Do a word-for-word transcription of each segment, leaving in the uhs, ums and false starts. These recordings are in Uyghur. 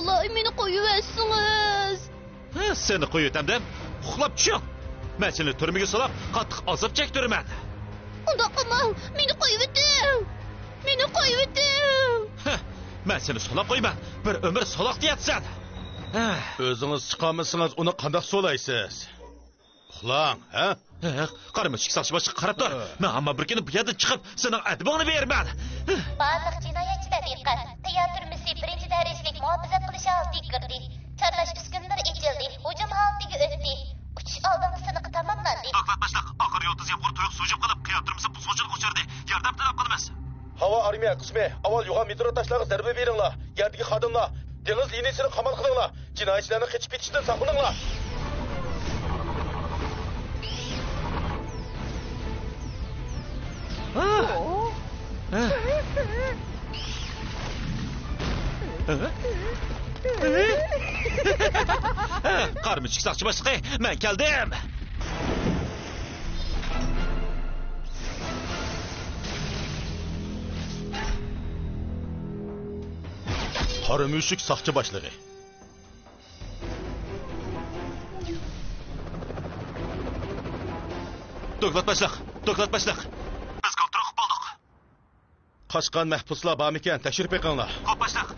ئاللاھ، مېنى قويۇۋەتسىڭىز. ھە، سېنى قويۇۋېتەمدىم. ئۇخلاپ چۈشۈڭ. مەن سېنى تۈرمىگە سولاپ، قاتتىق ئازاب چەكتۈرىمەن. ئۇنداق قىلماڭ، مېنى قويۇۋېتىڭ. مېنى قويۇۋېتىڭ. ھە، مەن سېنى سولاپ قويىمەن. بىر ئۆمۈر سولاقتا ياتىسەن. ھە. ئۆزىڭىز چىقالمىسىڭىز، ئۇنى قانداق سولايسىز؟ ئۇخلاڭ، ھە؟ ھە، قارا مۈشۈك ساقچى باشلىقى، قاراپ تۇر. ھە. مەن ھامان بىر كۈنى بۇ يەردىن چىقىپ، سېنىڭ ئەدىپىڭنى بېرىمەن. بارلىق جىنايەتچىلەر دىققەت! تەييار تۈرمىسى بىرىنچى دەرىجىلىك مۇھاپىزەت قىلىش ھالىتىگە كىردى. چارلاش ئۈسكۈنىلىرى ئېچىلدى. ھۇجۇم ھالىتىگە ئۆتتى. ئۇچۇش ئالدىنقى سىنىقى تاماملاندى. دوكلات باشلىق، ئاخىر يۇلتۇز يامغۇر تۇيۇق سۇژۇپ قىلىپ، تەييار تۈرمىسى بۇزغۇنچىلىققا ئۇچرىدى. ياردەم تەلەپ قىلىمىز. ھاۋا ئارمىيە قىسمى، ئاۋۋال يوغان مېتېئورىت تاشلارغا زەربە بېرىڭلار. يەردىكى خادىملار، دېڭىز لىنىيىسىنى قامال قىلىڭلار. جىنايەتچىلەرنىڭ قېچىپ كېتىشىدىن ساقلىنىڭلار. قارا مۈشۈك ساقچى باشلىقى، مەن كەلدىم. قارا مۈشۈك ساقچى باشلىقى. دوكلات باشلىق، دوكلات باشلىق. بىز كونترول قىلىپ بولدۇق. قاچقان مەھبۇسلار بارمىكەن؟ تەكشۈرۈپ بېقىڭلار. خوپ، باشلىق.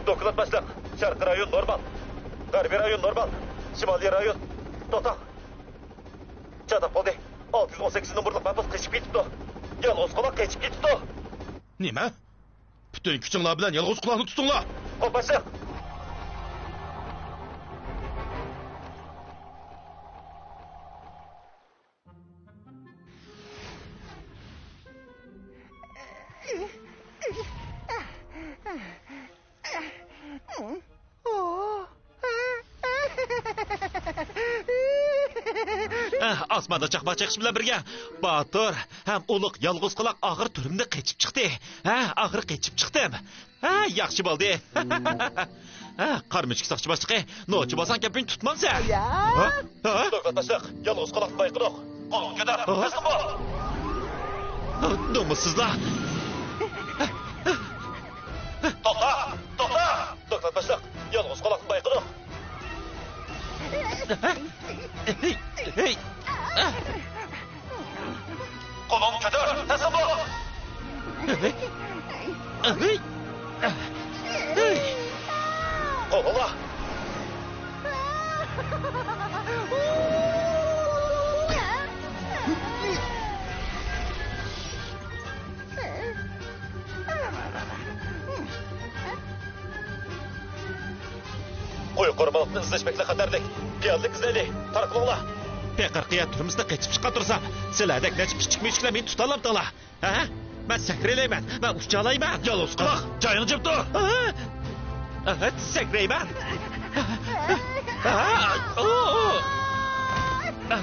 دوكلات باشلىق. شەرقىي رايون نورمال. غەربىي رايون نورمال. شىمالىي رايون. توختاڭ. چاتاق بولدى. ئالتە يۈز ئون سەككىز نومۇرلۇق مەھبۇس قېچىپ كېتىپتۇ. يالغۇز قۇلاق قېچىپ كېتىپتۇ. نېمە؟ پۈتۈن كۈچۈڭلار بىلەن يالغۇز قۇلاقنى تۇتۇڭلار. خوپ، باشلىق. ئاسماندا چاقماق چېقىش بىلەن بىرگە، باتۇر ھەم ئۇلۇغ يالغۇز قۇلاق ئاخىر تۈرمىدىن قېچىپ چىقتى. ھە، ئاخىرى قېچىپ چىقتىم. ھە، ياخشى بولدى. ھە، قارا مۈشۈك ساقچى باشلىقى، نوچى بولساڭ گەپنى تۇتمامسەن. ھە؟ ھە؟ دوكلات باشلىق، يالغۇز قۇلاقنى بايقىدۇق. قولۇڭنى كۆتەر، ھە؟ تەسلىم بول. نومۇسسىزلار. توختا، توختا! دوكلات باشلىق، يالغۇز قۇلاقنى بايقىدۇق. ھەي! قولۇڭنى كۆتەر، تەسلىم بول! قوغلا! قوي قورمىلىقنى ئىزدەش بەكلا خەتەرلىك. پىيادىلىك ئىزدەيلى. تارقىلىڭلار. پېقىر قىيا تۈرمىسىدىن قېچىپ چىققان تۇرسام، سىلەردەك نەچچە كىچىك مۈشۈكلەر مېنى تۇتالامتىڭلار. ھە؟ مەن سەكرەيلەيمەن، مەن ئۇچالايمەن. يالغۇز قۇلاق، جايىڭدا جىم تۇر. ھە؟ ھە، سەكرەيمەن. ھە؟ ئۇ، ئۇ. ھە؟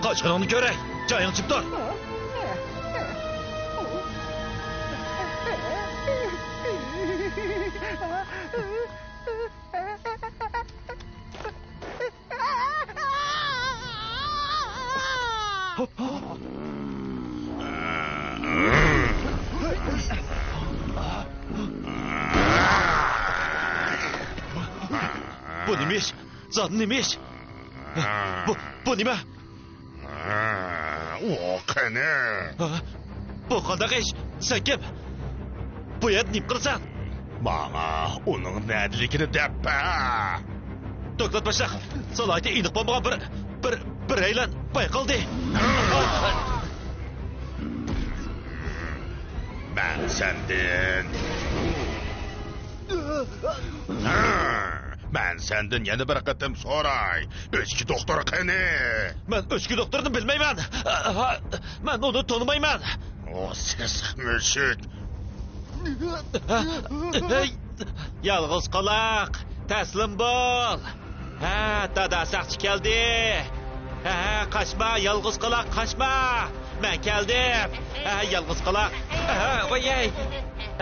قاچقىنىڭنى كۆرەي. جايىڭدا جىم تۇر. بۇ نېمە ئىش؟ زادى نېمە ئىش؟ بۇ، بۇ نېمە؟ ئۇ قېنى؟ ھە؟ بۇ قانداق ئىش؟ سەن كىم؟ بۇ يەردە نېمە قىلىسەن؟ ماڭا ئۇنىڭ نەدىلىكىنى دەپ بەر. دوكلات باشلىق، سالاھىيىتى ئېنىق بولمىغان بىر، بىر، بىرەيلەن بايقالدى. مەن سەندىن. مەن سەندىن يەنە بىر قېتىم سوراي، ئۆچكە دوختۇر قېنى؟ مەن ئۆچكە دوختۇرنى بىلمەيمەن. مەن ئۇنى تونۇمايمەن. ئۇ سېسىق مۈشۈك. ھەي، يالغۇز قۇلاق، تەسلىم بول. ھە، دادا ساقچى كەلدى. ھە، قاچما، يالغۇز قۇلاق، قاچما. مەن كەلدىم. ھە، يالغۇز قۇلاق. ھە، ۋايەي.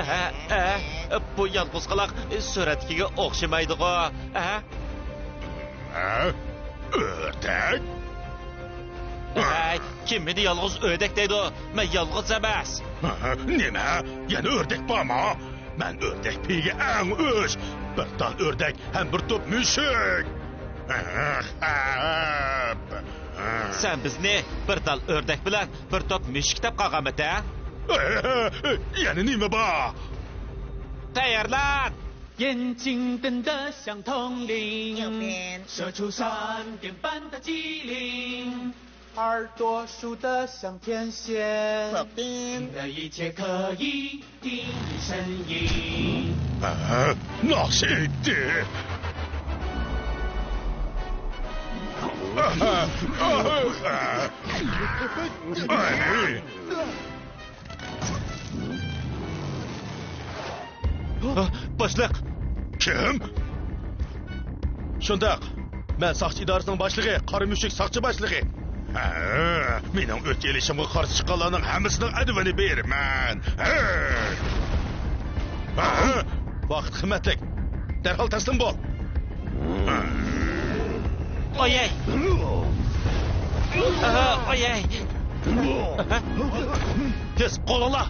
ھە، ھە، بۇ يالغۇز قۇلاق سۈرەتتىكىگە ئوخشىمايدىغۇ. ھە؟ ھە؟ ئۆردەك؟ ھەي، كىم مېنى يالغۇز ئۆردەك دەيدۇ؟ مەن يالغۇز ئەمەس. نېمە؟ يەنە ئۆردەك بارمۇ؟ مەن ئۆردەك پېيىگە ئەڭ ئۆچ. بىر تال ئۆردەك ھەم بىر توپ مۈشۈك. سەن بىزنى بىر تال ئۆردەك بىلەن بىر توپ مۈشۈك دەپ قالغانمىتەڭ؟ يەنە نېمە بار؟ تەييارلان! 眼睛瞪得像铜铃，射出闪电般的机灵，耳朵竖得像天线，听得一切可以定义声音。ناخشا ئېيتتى. باشلىق! كىم؟ شۇنداق. مەن ساقچى ئىدارىسىنىڭ باشلىقى، قارا مۈشۈك ساقچى باشلىقى. ھە، مېنىڭ ئۆچ ئېلىشىمغا قارشى چىققانلارنىڭ ھەممىسىنىڭ ئەدىۋىنى بېرىمەن. ھە! ھە! ۋاقىت قىممەتلىك. دەرھال تەسلىم بول. ئاياي! ئاياي! تېز قولۇڭلار!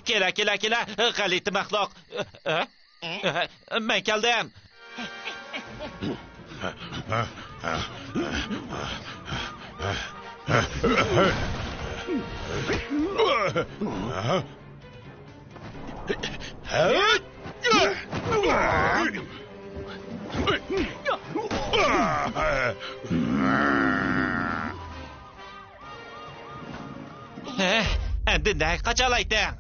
كېلە، كېلە، كېلە! غەلىتە مەخلۇق! مەن كەلدىم! ھە، ئەمدى نەگە قاچالايتتىڭ؟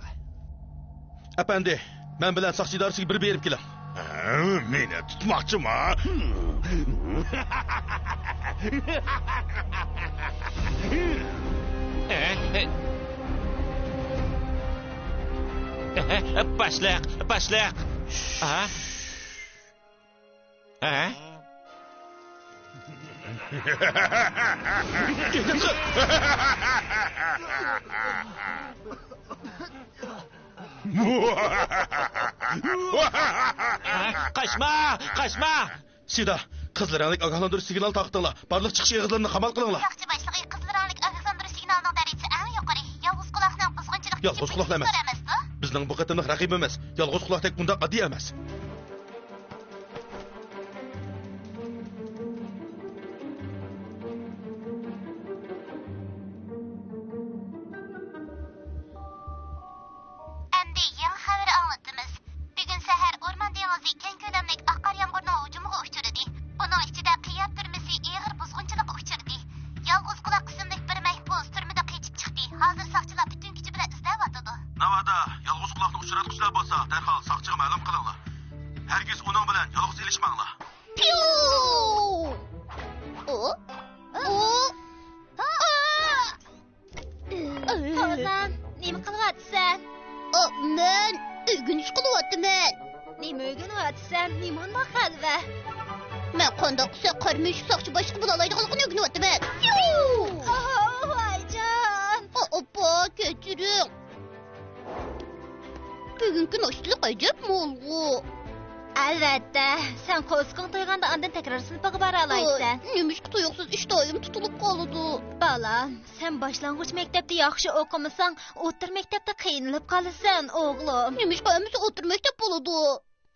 ئەپەندى، مەن بىلەن ساقچى ئىدارىسىگە بىر بېرىپ كېلىڭ. ھە، مېنى تۇتماقچىما؟ باشلىق، باشلىق. ھە؟ ھە؟ قاچما! قاچما! سىدا، قىزىل رەڭلىك ئاگاھلاندۇرۇش سىگنالى تارقىتىڭلار. بارلىق چىقىش ئېغىزلىرىنى قامال قىلىڭلار. ساقچى باشلىقى، قىزىل رەڭلىك ئاگاھلاندۇرۇش سىگنالىنىڭ دەرىجىسى ئەڭ يۇقىرى. يالغۇز قۇلاقنىڭ بۇزغۇنچىلىق يالغۇز قۇلاقلا ئەمەس. ئەمەستۇ؟ بىزنىڭ بۇ قېتىملىق رەقىبىمىز. يالغۇز قۇلاقتەك ئۇنداق ئاددىي ئەمەس. ئەمدى يېڭى خەۋەر ئاڭلىتىمىز. بۈگۈن سەھەر ئورمان دېڭىزى كەڭ كۆلەملىك ئاقار يامغۇرنىڭ ھۇجۇمىغا ئۇچرىدى. بۇنىڭ ئىچىدە قىيا تۈرمىسى ئېغىر بۇزغۇنچىلىققا ئۇچرىدى. يالغۇز قۇلاق ئىسىملىك بىر مەھبۇس تۈرمىدىن قېچىپ چىقتى. ھازىر ساقچىلار پۈتۈن كۈچى بىلەن ئىزدەۋاتىدۇ. ناۋادا يالغۇز قۇلاقنى ئۇچراتقۇچىلار بولسا، دەرھال ساقچىغا مەلۇم قىلىڭلار. ھەرگىز ئۇنىڭ بىلەن يالغۇز ئېلىشماڭلار. پيۇ! ئۇ! ئۇ! ئا! قازان، نېمە قىلىۋاتىسەن؟ ئا، مەن ئۆگىنىش قىلىۋاتىمەن. نېمە ئۆگىنىۋاتىسەن؟ نېمانداق غەلۋە؟ مەن قانداق قىلسا قارا مۈشۈك ساقچى باشلىقى بولالايدىغانلىقىنى ئۆگىنىۋاتىمەن. يۇ! ئاھ، ۋايجان! ئا، ئاپا، كەچۈرۈڭ. بۈگۈنكى ناشتىلىق ئەجەب مولغۇ. ئەلۋەتتە، سەن قورسىقىڭ تويغاندا ئاندىن تەكرار سىنىپىغا بارالايسەن. ئاي، نېمىشقا تۇيۇقسىز ئىشتىھايىم تۇتۇلۇپ قالىدۇ؟ بالام، سەن باشلانغۇچ مەكتەپتە ياخشى ئوقۇمىساڭ، ئوتتۇرا مەكتەپتە قىينىلىپ قالىسەن، ئوغلۇم. نېمىشقا ھەممىسى ئوتتۇرا مەكتەپ بولىدۇ؟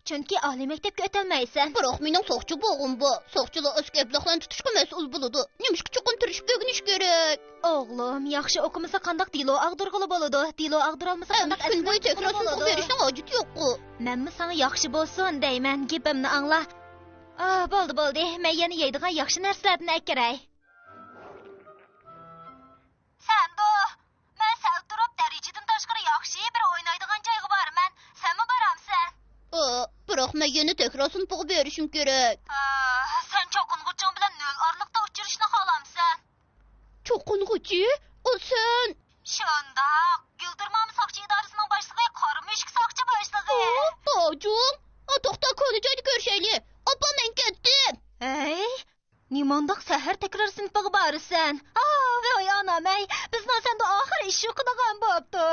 چۈنكى ئالىي مەكتەپكە ئۆتەلمەيسەن. بىراق مېنىڭ ساقچى بولغۇم بار. ساقچىلار ئەسكى ئەبلەخلەرنى تۇتۇشقا مەسئۇل بولىدۇ. نېمىشقا چوقۇم تىرىشىپ ئۆگىنىش كېرەك؟ ئوغلۇم، ياخشى ئوقۇمىسا قانداق دېلو ئاغدۇرغىلى بولىدۇ؟ دېلو ئاغدۇرالمىسا قانداق ئەمدى كۈن بويى تەكرار سىنىپىغا بېرىشنىڭ ھاجىتى يوققۇ. مەنمۇ ساڭا ياخشى بولسۇن دەيمەن، گېپىمنى ئاڭلا. ئاھ، بولدى، بولدى، مەن يەنە يەيدىغان ياخشى نەرسىلەردىن ئەكىرەي. سەندۇ؟ مەن سەل تۇرۇپ دەرىجىدىن تاشقىرى ياخشى بىر ئوينايدىغان جايغا بارىمەن. سەنمۇ بارامسەن؟ ئا، بىراق مەن يەنە تەكرار سىنىپىغا بېرىشىم كېرەك. ئا، سەن چوقۇنغۇچىڭ بىلەن نۆل ئارىلىقتا ئۇچرىشىشنى خالامسەن؟ چوقۇنغۇچى؟ ئۇ سەن؟ شۇنداق. گۈلدۈرمامە ساقچى ئىدارىسىنىڭ باشلىقى قارا مۈشۈك ساقچى باشلىقى. ئا، باجۇڭ. ئا، توختا، كونا جايدا كۆرۈشەيلى. ئاپا، مەن كەتتىم. ھەي، نېمانداق سەھەر تەكرار سىنىپىغا بارىسەن؟ ئا، ۋاي ئانام-ئەي، بىزنىڭ سەندە ئاخىر ئىش يوقىدىغان بوپتۇ.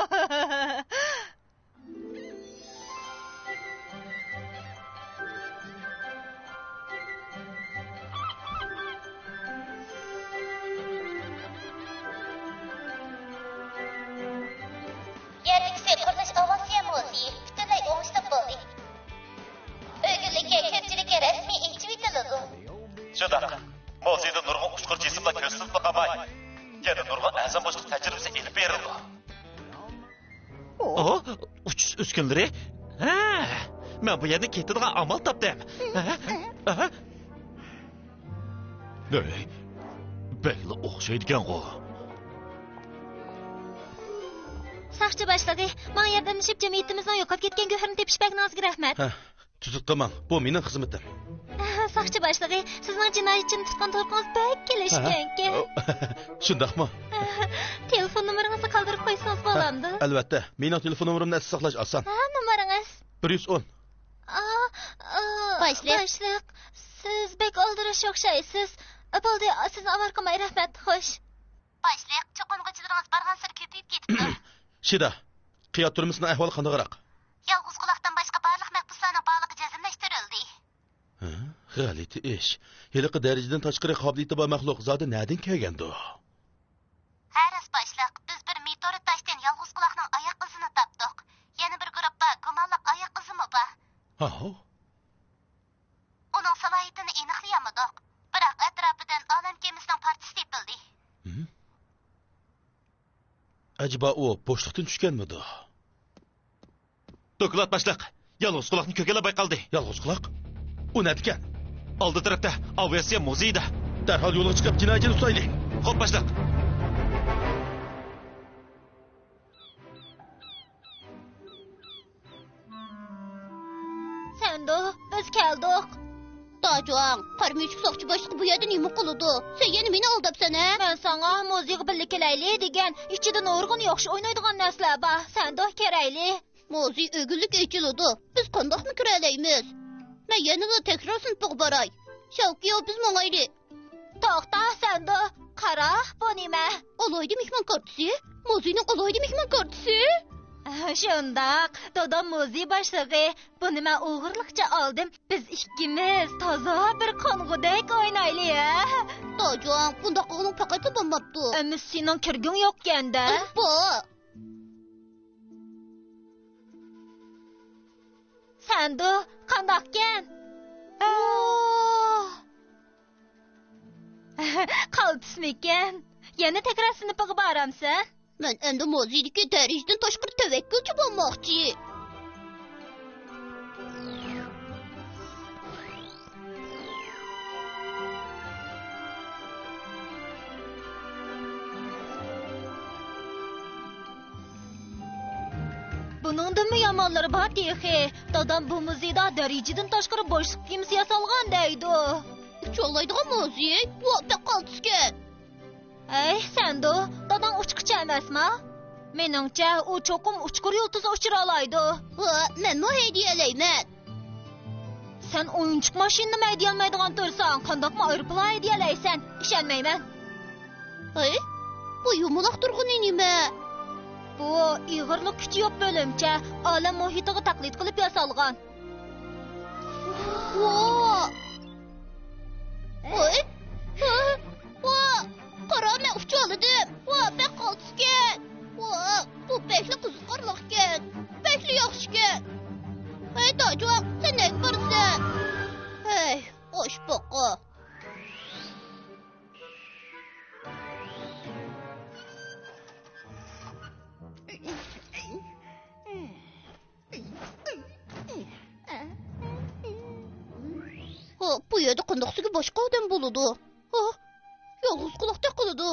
يەردىكىسى قۇرۇلۇش ئاۋىئاتسىيە مۇزېيى پۈتۈنلەي ئوڭۇشلۇق بولدى. ئۆگۈنلۈككە كۆپچىلىككە رەسمىي ئېچىۋېتىلىدۇ. شۇنداق. مۇزېيدا نۇرغۇن ئۇچقۇر جىسىملار كۆرسىتىلىپ قالماي، يەنە نۇرغۇن ئەرزان بوشلۇق تەجرىبىسى ئېلىپ بېرىلىدۇ. ئو، ئۇچۇش ئۈسكۈنىلىرى؟ ھە، مەن بۇ يەردىن كېتىدىغان ئامال تاپتىم. ھە؟ ھە؟ ھەي، بەكلا ئوخشايدىكەنغۇ. ساقچى باشلىقى، ماڭا ياردەملىشىپ جەمئىيىتىمىزنىڭ يوقاپ كەتكەن گۆھىرىنى تېپىش بەرگىنىڭىزگە رەھمەت. ھە، تۇتۇپ قالماڭ، بۇ مېنىڭ خىزمىتىم. ساقچى باشلىقى، سىزنىڭ جىنايەتچىنى تۇتقان تۇرقىڭىز بەك كېلىشكەنكەن. ھە؟ شۇنداقمۇ؟ تېلېفون نومۇرىڭىزنى قالدۇرۇپ قويسىڭىز بولامدۇ؟ ھە، ئەلۋەتتە، مېنىڭ تېلېفون نومۇرۇمنى ئەستە ساقلاش ئاسان. ھە، نومۇرىڭىز؟ بىر يۈز ئون. ئا، ئا، باشلىق. باشلىق، سىز بەك ئالدىراش ئوخشايسىز. بولدى، سىزنى ئاۋارە قىلماي رەھمەت، خوش. باشلىق، چوقۇنغۇچىلىرىڭىز بارغانسېرى كۆپىيىپ كېتىپتۇ. شىدا، قىيا تۈرمىسىنىڭ ئەھۋالى قانداقراق؟ يالغۇز قۇلاقتىن باشقا بارلىق مەھبۇسلارنىڭ بارلىقى جەزملەشتۈرۈلدى. ھە؟ غەلىتە ئىش. ھېلىقى دەرىجىدىن تاشقىرى قابىلىيىتى بار مەخلۇق زادى نەدىن كەلگەندۇ؟ ھە، راست باشلىق، بىز بىر مېتېئورىت تاشتىن يالغۇز قۇلاقنىڭ ئاياق ئىزىنى تاپتۇق. يەنە بىر گۇرۇپپا گۇمانلىق ئاياق ئىزىمۇ بار. ھاۋ. ئۇنىڭ سالاھىيىتىنى ئېنىقلىيالمىدۇق. بىراق ئەتراپىدىن ئالەم كېمىسىنىڭ پارچىسى تېپىلدى. ھىم؟ ئەجەبا ئۇ بوشلۇقتىن چۈشكەنمىدۇ؟ دوكلات باشلىق. يالغۇز قۇلاقنى كۆرگەنلەر بايقالدى. يالغۇز قۇلاق؟ ئۇ نەدىكەن؟ ئالدى تەرەپتە، ئاۋىئاتسىيە مۇزېيىدا. دەرھال يولغا چىقىپ جىنايەتچىنى تۇتايلى. خوپ، باشلىق. سەندۇ، بىز كەلدۇق. داجۇاڭ، قارا مۈشۈك ساقچى باشلىقى بۇ يەردە نېمە قىلىدۇ؟ سەن يەنە مېنى ئالداپسەن، ھە؟ مەن ساڭا مۇزېيغا بىللە كېلەيلى دېگەن، ئىچىدە نۇرغۇن ياخشى ئوينايدىغان نەرسىلەر بار. سەندۇ، كىرەيلى. مۇزېي ئۆگۈنلۈك ئېچىلىدۇ. بىز قانداقمۇ كىرەلەيمىز؟ مەن يەنىلا تەكرار سىنىپىغا باراي. شاۋكيو، بىز ماڭايلى. توختا، سەندۇ. قارا، بۇ نېمە؟ ئالاھىدە مېھمان كارتىسى؟ مۇزېينىڭ ئالاھىدە مېھمان كارتىسى؟ شۇنداق، دادام مۇزېي باشلىقى. بۇنى مەن ئوغرىلىقچە ئالدىم. بىز ئىككىمىز تازا بىر قانغۇدەك ئوينايلى، ھە؟ داجۇاڭ، بۇنداق قىلغىنىڭ پەقەتلا بولماپتۇ. ئەمما سېنىڭ كىرگۈڭ يوقكەن-دە. بۇ. سەندۇ، قانداقكەن؟ قالتىسمىكەن؟ يەنە تەكرار سىنىپىغا بارامسەن؟ مەن ئەمدى مۇزېيدىكى دەرىجىدىن تاشقىرى تەۋەككۈلچى بولماقچى. بۇنىڭدىنمۇ يامانلىرى بار تېخى. دادام بۇ مۇزېيدا دەرىجىدىن تاشقىرى بوشلۇق كېمىسى ياسالغان دەيدۇ. ئۇچالايدىغان مۇزېي؟ ۋاھ، بەك قالتىسكەن. ھەي، سەندۇ، داداڭ ئۇچقۇچى ئەمەسما؟ مېنىڭچە، ئۇ چوقۇم ئۇچقۇر يۇلتۇزى ئۇچۇرالايدۇ. ۋاھ، مەنمۇ ھەدىيەلەيمەن. سەن ئويۇنچۇق ماشىنىنىمۇ ھەدىيەلىمەيدىغان تۇرساڭ، قانداقمۇ ئايروپىلان ھەدىيەلەيسەن؟ ئىشەنمەيمەن. ھەي، بۇ يۇمىلاق تۇرغىنى نېمە؟ بۇ ئېغىرلىق كۈچى يوق بۆلۈمچە، ئالەم مۇھىتىغا تەقلىد قىلىپ ياسالغان. ۋاھ! ۋاي! ھە؟ ۋاھ! قارا، مەن ئۇچالىدىم. ۋاھ، بەك قالتىسكەن. ۋاھ، بۇ بەكلا قىزىقارلىقكەن. بەكلا ياخشىكەن. ھەي، داجۇاڭ، سەن نەگە بارىسەن؟ ھەي، ئاشپاقا. ھا، بۇ يەردە قانداق سۈرگە باشقا ئادەم بولىدۇ؟ ھا، يالغۇز قۇلاقتەك قىلىدۇ.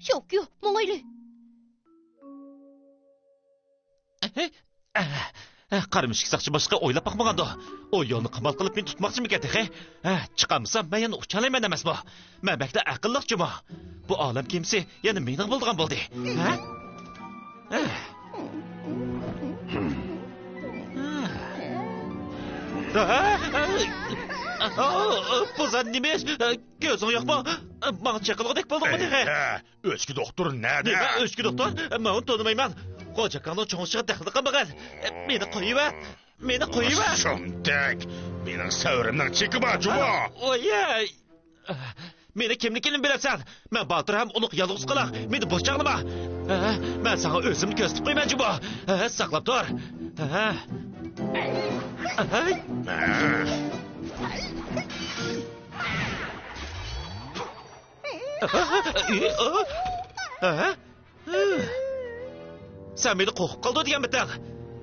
شاۋكيو، ماڭايلى. قارا مۈشۈك ساقچى باشقا ئويلاپ باقمىغاندۇ؟ ئۇ يولنى قامال قىلىپ مېنى تۇتماقچىمىكەن تېخى؟ ھە، چىقالمىسام، مەن يەنە ئۇچالايمەن ئەمەسمۇ؟ مەن بەكلا ئەقىللىقچىمۇ؟ بۇ ئالەم كېمىسى يەنە مېنىڭ بولىدىغان بولدى. ھە؟ ھە؟ ھە؟ بۇ زادى نېمە ئىش؟ كۆزۈڭ يوقمۇ؟ ماڭا چېقىلغۇدەك بولدۇڭمۇ تېخى؟ ئۆچكە دوختۇر نەدە؟ نېمە ئۆچكە دوختۇر؟ مەن ئۇنى تونۇمايمەن. خوجا ئاكاڭنىڭ چوڭ ئىشىغا دەخلى قىلمىغىن. مېنى قويۇۋەت. مېنى قويۇۋەت. شۇمتەك. مېنىڭ سەۋرىمنىڭ چېكى بار جۇمۇ. ۋايەي. مېنى كىمنىڭكىنى بىلەمسەن؟ مەن باتۇر ھەم ئۇلۇغ يالغۇز قالاق. مېنى بوش چاغلىما. ھە، مەن ساڭا ئۆزۈمنى كۆرسىتىپ قويىمەن جۇمۇ. ھە، ساقلاپ تۇر. ھە. ھە. سەن مېنى قورقۇپ قالدۇر دېگەنمىتىڭ؟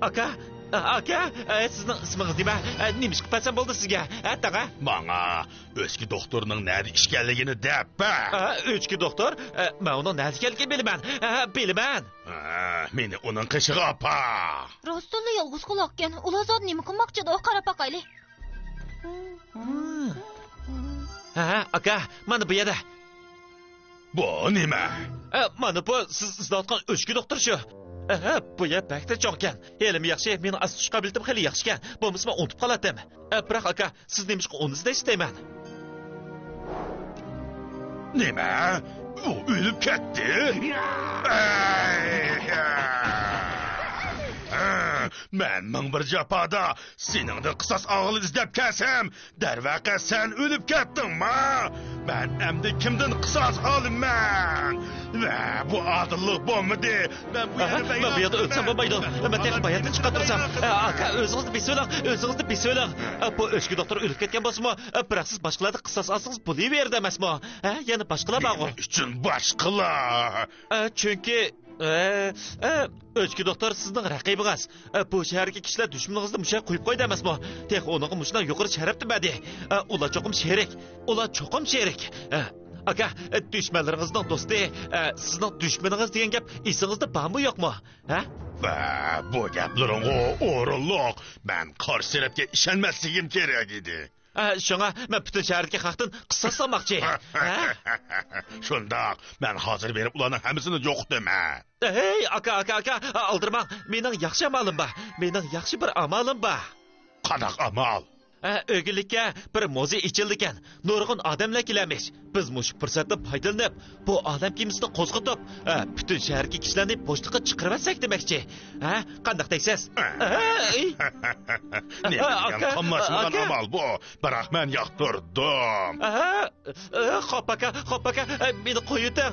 ئاكا، ئاكا، ئە، سىزنىڭ ئىسمىڭىز نېمە؟ ئە، نېمە ئىش قىلىپ بەرسەم بولدى سىزگە؟ ھە، تاغا؟ ماڭا ئۆچكە دوختۇرنىڭ نەدە ئىكەنلىكىنى دەپ بەر. ئە، ئۆچكە دوختۇر؟ ئە، مەن ئۇنىڭ نەدە ئىكەنلىكىنى بىلىمەن. ئە، بىلىمەن. ھە، مېنى ئۇنىڭ قېشىغا ئاپار. راستتىنلا يالغۇز قالاقكەن. ئۇلار زادى نېمە قىلماقچىدۇ؟ قاراپ باقايلى. ھە، ئاكا، مانا بۇ يەردە. بۇ نېمە؟ ئە، مانا بۇ سىز ئىزدەۋاتقان ئۆچكە دوختۇر شۇ. ئەھە، بۇ يەر بەكلا چوڭكەن. ھېلىمۇ ياخشى، مېنىڭ ئاز چۈش قابىلىيىتىم خېلى ياخشىكەن. بولمىسا مەن ئۇنتۇپ قالاتتىم. ئە، بىراق ئاكا، سىز نېمىشقا ئۇنى ئىزدەيسىز دەيمەن. نېمە؟ ئۇ ئۆلۈپ كەتتى؟ ئەي! مەن مىڭ بىر جاپادا سېنىڭدىن قىساس ئالغىلى ئىزدەپ كەلسەم، دەرۋەقە، سەن ئۆلۈپ كەتتىڭما؟ مەن ئەمدى كىمدىن قىساس ئالىمەن؟ ۋە بۇ ئادىللىق بولمىدى. مەن بۇ يەردە، ئاھا، مەن بۇ يەردە ئۆلسەم بولمايدۇ. مەن تېخى باياتنى چىقىپ تۇرسام. ئاكا، ئۆزىڭىزنى بېسىۋېلىڭ، ئۆزىڭىزنى بېسىۋېلىڭ. بۇ ئۆچكە دوختۇر ئۆلۈپ كەتكەن بولسىمۇ، بىراق سىز باشقىلاردىن قىساس ئالسىڭىز بولۇۋېرىدۇ ئەمەسمۇ؟ ھە، يەنە باشقىلار بارغۇ. نېمە ئۈچۈن باشقىلار؟ ئە، چۈنكى، ئە، ئە، ئۆچكە دوختۇر سىزنىڭ رەقىبىڭىز. ئە، بۇ شەھەردىكى كىشىلەر دۈشمىنىڭىزنى مۇشۇ يەرگە قويۇپ قويدى ئەمەسمۇ؟ تېخى ئۇنىڭغا مۇشۇنداق يۇقىرى شەرەپنى بەردى. ئە، ئۇلار چوقۇم شېرىك. ئۇلار چوقۇم شېرىك. ئە، ئاكا، ئە، دۈشمەنلىرىڭىزنىڭ دوستى، ئە، سىزنىڭ دۈشمىنىڭىز دېگەن گەپ ئېسىڭىزدە بارمۇ يوقمۇ؟ ھە؟ ۋە بۇ گەپلىرىڭغۇ ئورۇنلۇق. مەن قارشى تەرەپكە ئىشەنمەسلىكىم كېرەك ئىدى. ئە، شۇڭا مەن پۈتۈن شەھەردىكى خەقتىن قىساس ئالماقچى. ھە؟ شۇنداق، مەن ھازىر بېرىپ ئۇلارنىڭ ھەممىسىنى يوقىتىمەن. ھەي، ئاكا، ئاكا، ئاكا، ئالدىرىماڭ. مېنىڭ ياخشى ئامالىم بار. مېنىڭ ياخشى بىر ئامالىم بار. قانداق ئامال؟ ھە، ئۆگۈنلۈككە بىر مۇزېي ئېچىلىدىكەن. نۇرغۇن ئادەملەر كېلەرمىش. بىز مۇشۇ پۇرسەتتىن پايدىلىنىپ، بۇ ئالەم كېمىسىنى قوزغىتىپ، ھە، پۈتۈن شەھەردىكى كىشىلەرنى بوشلۇققا چىقىرىۋەتسەك دېمەكچى. ھە، قانداق دەيسىز؟ ھە، ئەي. نېمە دېگەن ئاكا، قاملاشمىغان ئامال بۇ؟ بىراق مەن ياقتۇردۇم. ھە، ئە، خوپ، ئاكا، خوپ، ئاكا، ئە، مېنى قويۇۋېتىڭ.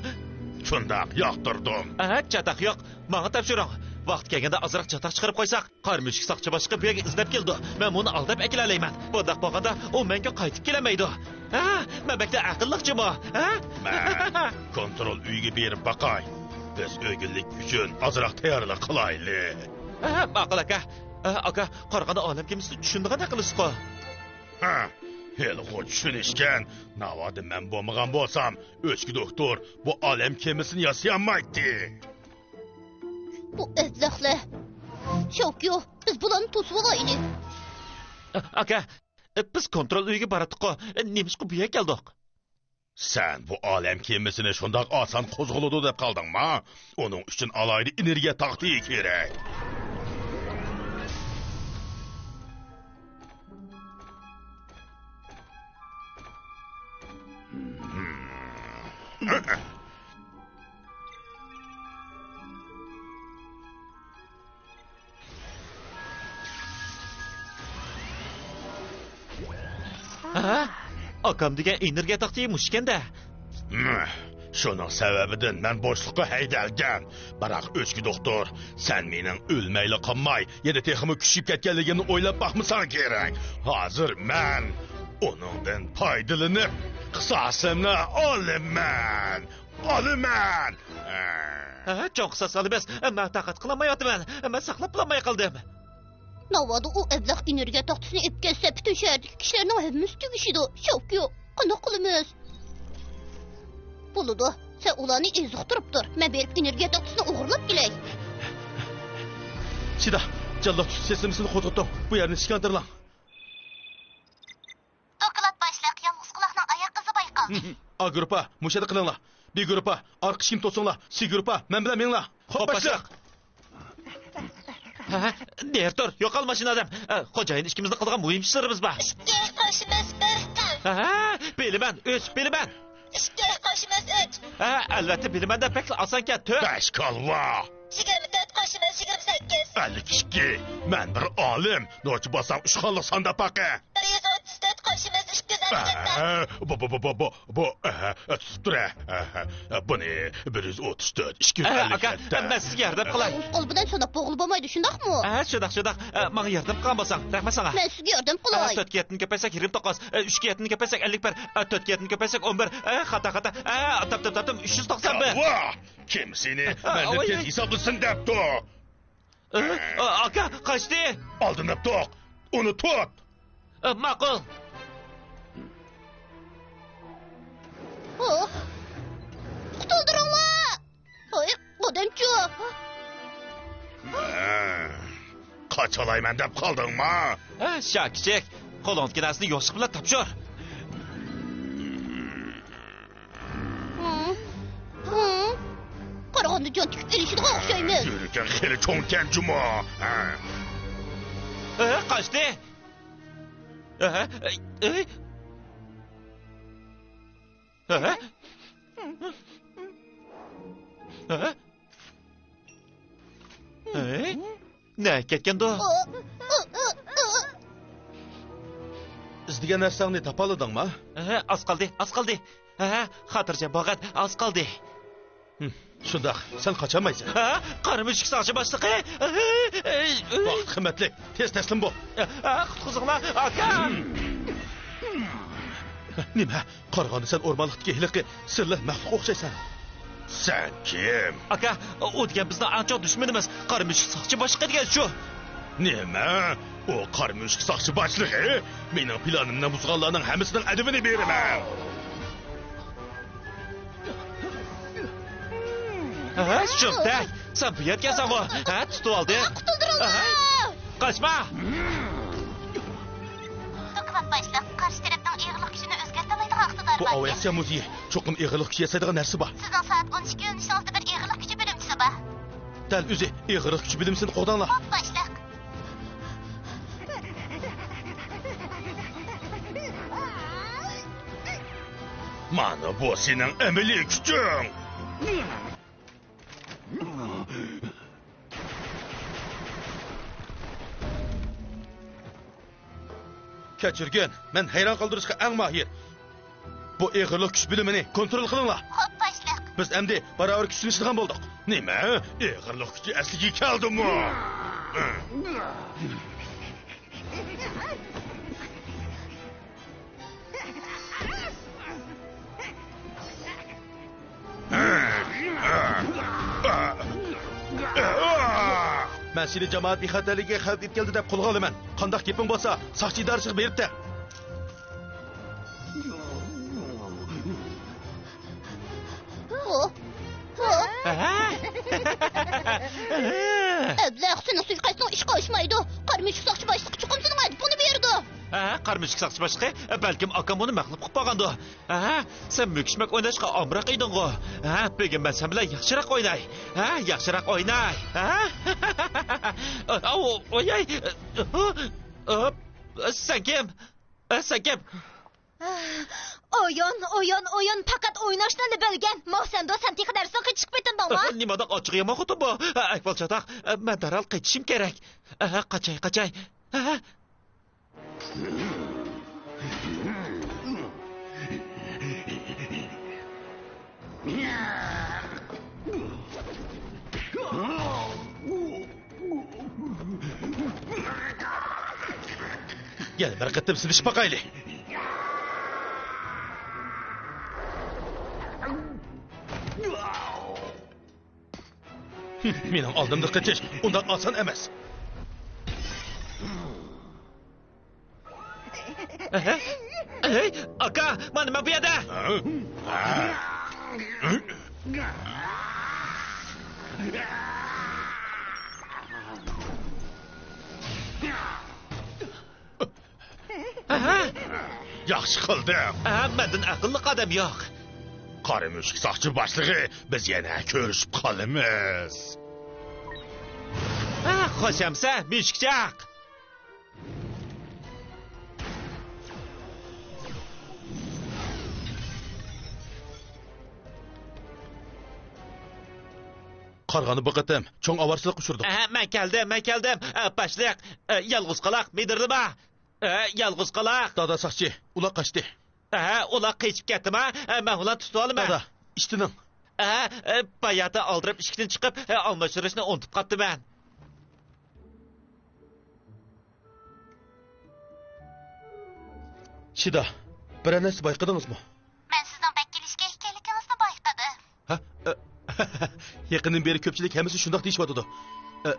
شۇنداق، ياقتۇردۇم. ئە، چاتاق يوق. ماڭا تاپشۇرۇڭ. ۋاقتى كەلگەندە ئازراق چاتاق چىقىرىپ قويساق. قارا مۈشۈك ساقچى باشلىقى بۇ يەرگە ئىزدەپ كېلىدۇ. مەن ئۇنى ئالداپ ئەكېلەلەيمەن. بۇنداق بولغاندا ئۇ مەڭگۈ قايتىپ كېلەلمەيدۇ. ھە؟ مەن بەكلا ئەقىللىق جۇمۇ. ھە؟ مەن كونترول ئۆيىگە بېرىپ باقاي. بىز ئۆگۈنلۈك ئۈچۈن ئازراق تەييارلىق قىلايلى. ھە، ماقۇل ئاكا. ھە، ئاكا، قارىغاندا ئالەم كېمىسىنى چۈشىنىدىغان ئەقىللىسىقۇ. ھە، ھېلىغۇ چۈشىنىشكەن. ناۋادا مەن بولمىغان بولسام، ئۆچكە دوختۇر بۇ ئالەم كېمىسىنى ياسىيالمايتتى. بۇ ئەبلەخلەر. شاۋكيو، بىز بۇلارنى توسۇۋالايلى. ئاكا، بىز كونترول ئۆيىگە باراتتۇققۇ. نېمىشقا بۇ يەرگە كەلدۇق؟ سەن بۇ ئالەم كېمىسىنى شۇنداق ئاسان قوزغىلىدۇ دەپ قالدىڭما؟ ئۇنىڭ ئۈچۈن ئالاھىدە ئېنېرگىيە تاختىيى كېرەك. ھە؟ ئاكام دېگەن ئېنېرگىيە تاختىيى مۇشۇكەن-دە. شۇنىڭ سەۋەبىدىن مەن بوشلۇققا ھەيدەلگەن. بىراق ئۆچكە دوختۇر، سەن مېنىڭ ئۆلمەيلا قالماي، يەنە تېخىمۇ كۈچىيىپ كەتكەنلىكىمنى ئويلاپ باقمىساڭ كېرەك. ھازىر مەن ئۇنىڭدىن پايدىلىنىپ، قىساسىمنى ئالىمەن. ئالىمەن! ھە، چوڭ قىساس ئالىمىز. مەن تاقەت قىلالمايۋاتىمەن. مەن ساقلاپ بولالماي قالدىم. ناۋادا ئۇ ئەبلەخ ئېنېرگىيە تاختىسىنى ئېلىپ كەتسە، پۈتۈن شەھەردىكى كىشىلەرنىڭ ھەممىسى تۈگىشىدۇ. شاۋكيو، قانداق قىلىمىز؟ بولىدۇ. سەن ئۇلارنى ئېزىقتۇرۇپ تۇر. مەن بېرىپ ئېنېرگىيە تاختىسىنى ئوغرىلاپ كېلەي. شىدا، جانلىق تۇتۇش سىستېمىسىنى قوزغىتىڭ. بۇ يەرنى ئىشىككە ئاندۇرۇڭ. دوكلات باشلىق، يالغۇز قۇلاقنىڭ ئاياق ئىزى بايقال. ئا گۇرۇپپا، مۇشۇ يەردە قېلىڭلار. بى گۇرۇپپا، ئارقا ئىشىكنى توسۇڭلار. سى گۇرۇپپا، مەن بىلەن مېڭىڭلار. خوپ، باشلىق. ھە، نېرى تۇر، يوقالمىغىن ئادەم. ئە، خوجايىن، ئىككىمىزنىڭ قىلىدىغان مۇھىم ئىشلىرىمىز بار. ئىككى قوشىمىز بىر تۆت. ھە، بىلىمەن، ئۈچ، بىلىمەن. ئىككى قوشىمىز ئۈچ. ھە، ئەلۋەتتە بىلىمەن دەپ بەكلا ئاسانكەن، تۆت. بەش كالۋا. يىگىرمە تۆت قوشىمىز يىگىرمە سەككىز. ئەللىك ئىككى. مەن بىر ئالىم. نوچى باساڭ ئۈچ خانلىق ساندا پاقە. بىر يۈز ئوتتۇز تۆت قوشىمىز ئىككى يۈز ئە، بۇ، بۇ، بۇ، بۇ، بۇ، بۇ، ئە، تۇتۇپ تۇر، ئە، ئە، بۇنى بىر يۈز ئوتتۇز تۆت، ئىككى يۈز ئەللىك ئە، ئاكا، يەتتە. مەن سىزگە ياردەم قىلاي. قول بىلەن ساناپ بولغىلى بولمايدۇ، شۇنداقمۇ؟ ئە، شۇنداق، شۇنداق. ئە، ماڭا ياردەم قىلغان بولساڭ، رەھمەت ساڭا. مەن سىزگە ياردەم قىلاي. ئە، تۆتكە يەتتىنى كۆپەيتسەك، يىگىرمە توققۇز. ئە، ئۈچكە يەتتىنى كۆپەيتسەك، ئەللىك بىر. ئە، تۆتكە يەتتىنى كۆپەيتسەك، ئون بىر. ئە، خاتا، خاتا. ئە، تاپتىم، تاپتىم. ئۈچ يۈز توقسان بىر. كاۋا! كىم سېنى ئە، مەندىن ئاۋاي. تېز ھېسابلىسۇن دەپتۇ؟ ئە، ئاكا، قاچتى. ئالدىنىپ توق. ئۇنى تۇت. ئە، ماقۇل. ئوھ. قۇتۇلدۇرۇڭلار. ھوي، ئادەمچۇ. ھە، قاچالايمەن دەپ قالدىڭما؟ ھە، شاكىچىك. قولۇڭدىكى نەرسىنى يوشۇق بىلەن تاپشۇر. ھىم. ھىم. قارىغاندا جان تىكىپ ئېلىشىدىغان ئوخشايمىز. يۈرىكىڭ خېلى چوڭكەن جۇمۇ. ھە. ھە، قاچتى. ھە، ئەي، ئەي. ھە؟ ھە؟ ھەي؟ نەگە كەتكەندۇ؟ ئىزدىگەن نەرسەڭنى تاپالىدىڭما؟ ھە، ئاز قالدى، ئاز قالدى. ھە، خاتىرجەم بولغىن، ئاز قالدى. ھىم، شۇنداق، سەن قاچالمايسەن. ھە، قارا مۈشۈك ساقچى باشلىقى. ۋاقىت قىممەتلىك، تېز تەسلىم بول. ھە، قۇتقۇزۇڭلار، ئاكا. نېمە؟ قارىغاندا سەن ئورمانلىقتىكى ھېلىقى سىرلىق مەخلۇققا ئوخشايسەن. سەن كىم؟ ئاكا، ئۇ دېگەن بىزنىڭ ئەڭ چوڭ دۈشمىنىمىز، قارا مۈشۈك ساقچى باشلىقى دېگەن شۇ. نېمە؟ ئۇ قارا مۈشۈك ساقچى باشلىقى؟ مېنىڭ پىلانىمنى بۇزغانلارنىڭ ھەممىسىنىڭ ئەدىپىنى بېرىمەن. ھە، شۇمتەك، سەن بۇ يەرگە كەلسەڭغۇ؟ ھە، تۇتۇۋالدىم. قۇتۇلدۇرۇڭلار! ھە؟ قاچما! دوكلات باشلىق، قارشى تەرەپنىڭ ئېغىرلىق كۈچىنى ئۆزگەرتەلەيدىغان ئىقتىدارى بۇ بار ئىكەن. ئاۋىئاتسىيە مۇزېيى. چوقۇم ئېغىرلىق كۈچى ياسايدىغان نەرسە بار. سىزنىڭ سائەت ئون ئىككى يۆنىلىشىڭىزدە بىر ئېغىرلىق كۈچى بۆلۈمچىسى بار. دەل ئۆزى ئېغىرلىق كۈچى بۆلۈمچىسىنى قوغداڭلار. خوپ، باشلىق. مانا بۇ سېنىڭ ئەمەلىي كۈچۈڭ. كەچۈرگىن، مەن ھەيران قالدۇرۇشقا ئەڭ ماھىر. بۇ ئېغىرلىق كۈچ بۆلۈمىنى كونترول قىلىڭلار. خوپ، باشلىق. بىز ئەمدى باراۋەر كۈچلىنىشىدىغان بولدۇق. نېمە؟ ئېغىرلىق كۈچى ئەسلىگە كەلدىمۇ؟ مەن سېنى جامائەت بىخەتەرلىكىگە خەۋپ ئېلىپ كەلدى دەپ قولغا ئالىمەن. قانداق گېپىڭ بولسا، ساقچى ئىدارىسىگە بېرىپ دە. ئەبلەخ، سېنىڭ سۇيىقەستىڭ ئىشقا ئاشمايدۇ. قارا مۈشۈك ساقچى باشلىقى چوقۇم سېنىڭ ئەدىپىڭنى بېرىدۇ. ھە، قارا مۈشۈك ساقچى باشلىقى، بەلكىم ئاكام ئۇنى مەغلۇپ قىلىپ قالغاندۇ. ھە، سەن مۈكۈشمەك ئويناشقا ئامراق ئىدىڭغۇ. ھە، بۈگۈن مەن سەن بىلەن ياخشىراق ئويناي. ھە، ياخشىراق ئويناي. ھە؟ ئاۋۇ، ئوياي. سەن كىم؟ سەن كىم؟ ئويۇن، ئويۇن، ئويۇن، پەقەت ئويناشنىلا بىلگەن. ماۋسەندو، سەن تېخى دەرستىن قېچىشقا پېتىندىڭمۇ؟ نېمانداق ئاچچىق يامان خوتۇن بۇ. ئەھۋال چاتاق، مەن دەرھال قېچىشىم كېرەك. قاچاي، قاچاي. يەنە بىر قېتىم سىنىشىپ باقايلى. مېنىڭ ئالدىمدا قېچىش ئۇنداق ئاسان ئەمەس. ئەھە. ئەي، ئاكا، مانا مەن بۇ يەردە. ئەھە. ياخشى قىلدىڭ. ئەھە، مەندىن ئەقىللىق ئادەم يوق. قارا مۈشۈك ساقچى باشلىقى، بىز يەنە كۆرۈشۈپ قالىمىز. ئەھە، خوش ئەمىسە، مۈشۈكچاق. قارىغاندا بۇ قېتىم چوڭ ئاۋارىچىلىققا ئۇچرىدۇق. ئەھە، مەن كەلدىم، مەن كەلدىم. ئە، باشلىق، ئە، يالغۇز قالاق، مىدىرلىما. ئە، يالغۇز قالاق. دادا ساقچى، ئۇلار قاچتى. ئە، ئۇلار قېچىپ كەتتىما؟ ئە، مەن ئۇلارنى تۇتۇۋالىمەن. دادا، ئىشتىنىڭ. ئە، ئە، باياتىن ئالدىراپ ئىشىكتىن چىقىپ، ئە، ئالماشتۇرۇشنى ئۇنتۇپ قاپتىمەن. شىدا، بىرەر نەرسە بايقىدىڭىزمۇ؟ مەن سىزنىڭ بەك كېلىشكەن ئىكەنلىكىڭىزنى بايقىدىم. ھە؟ ئە، يېقىندىن بېرى كۆپچىلىك ھەممىسى شۇنداق دېيىشىۋاتىدۇ. ئە،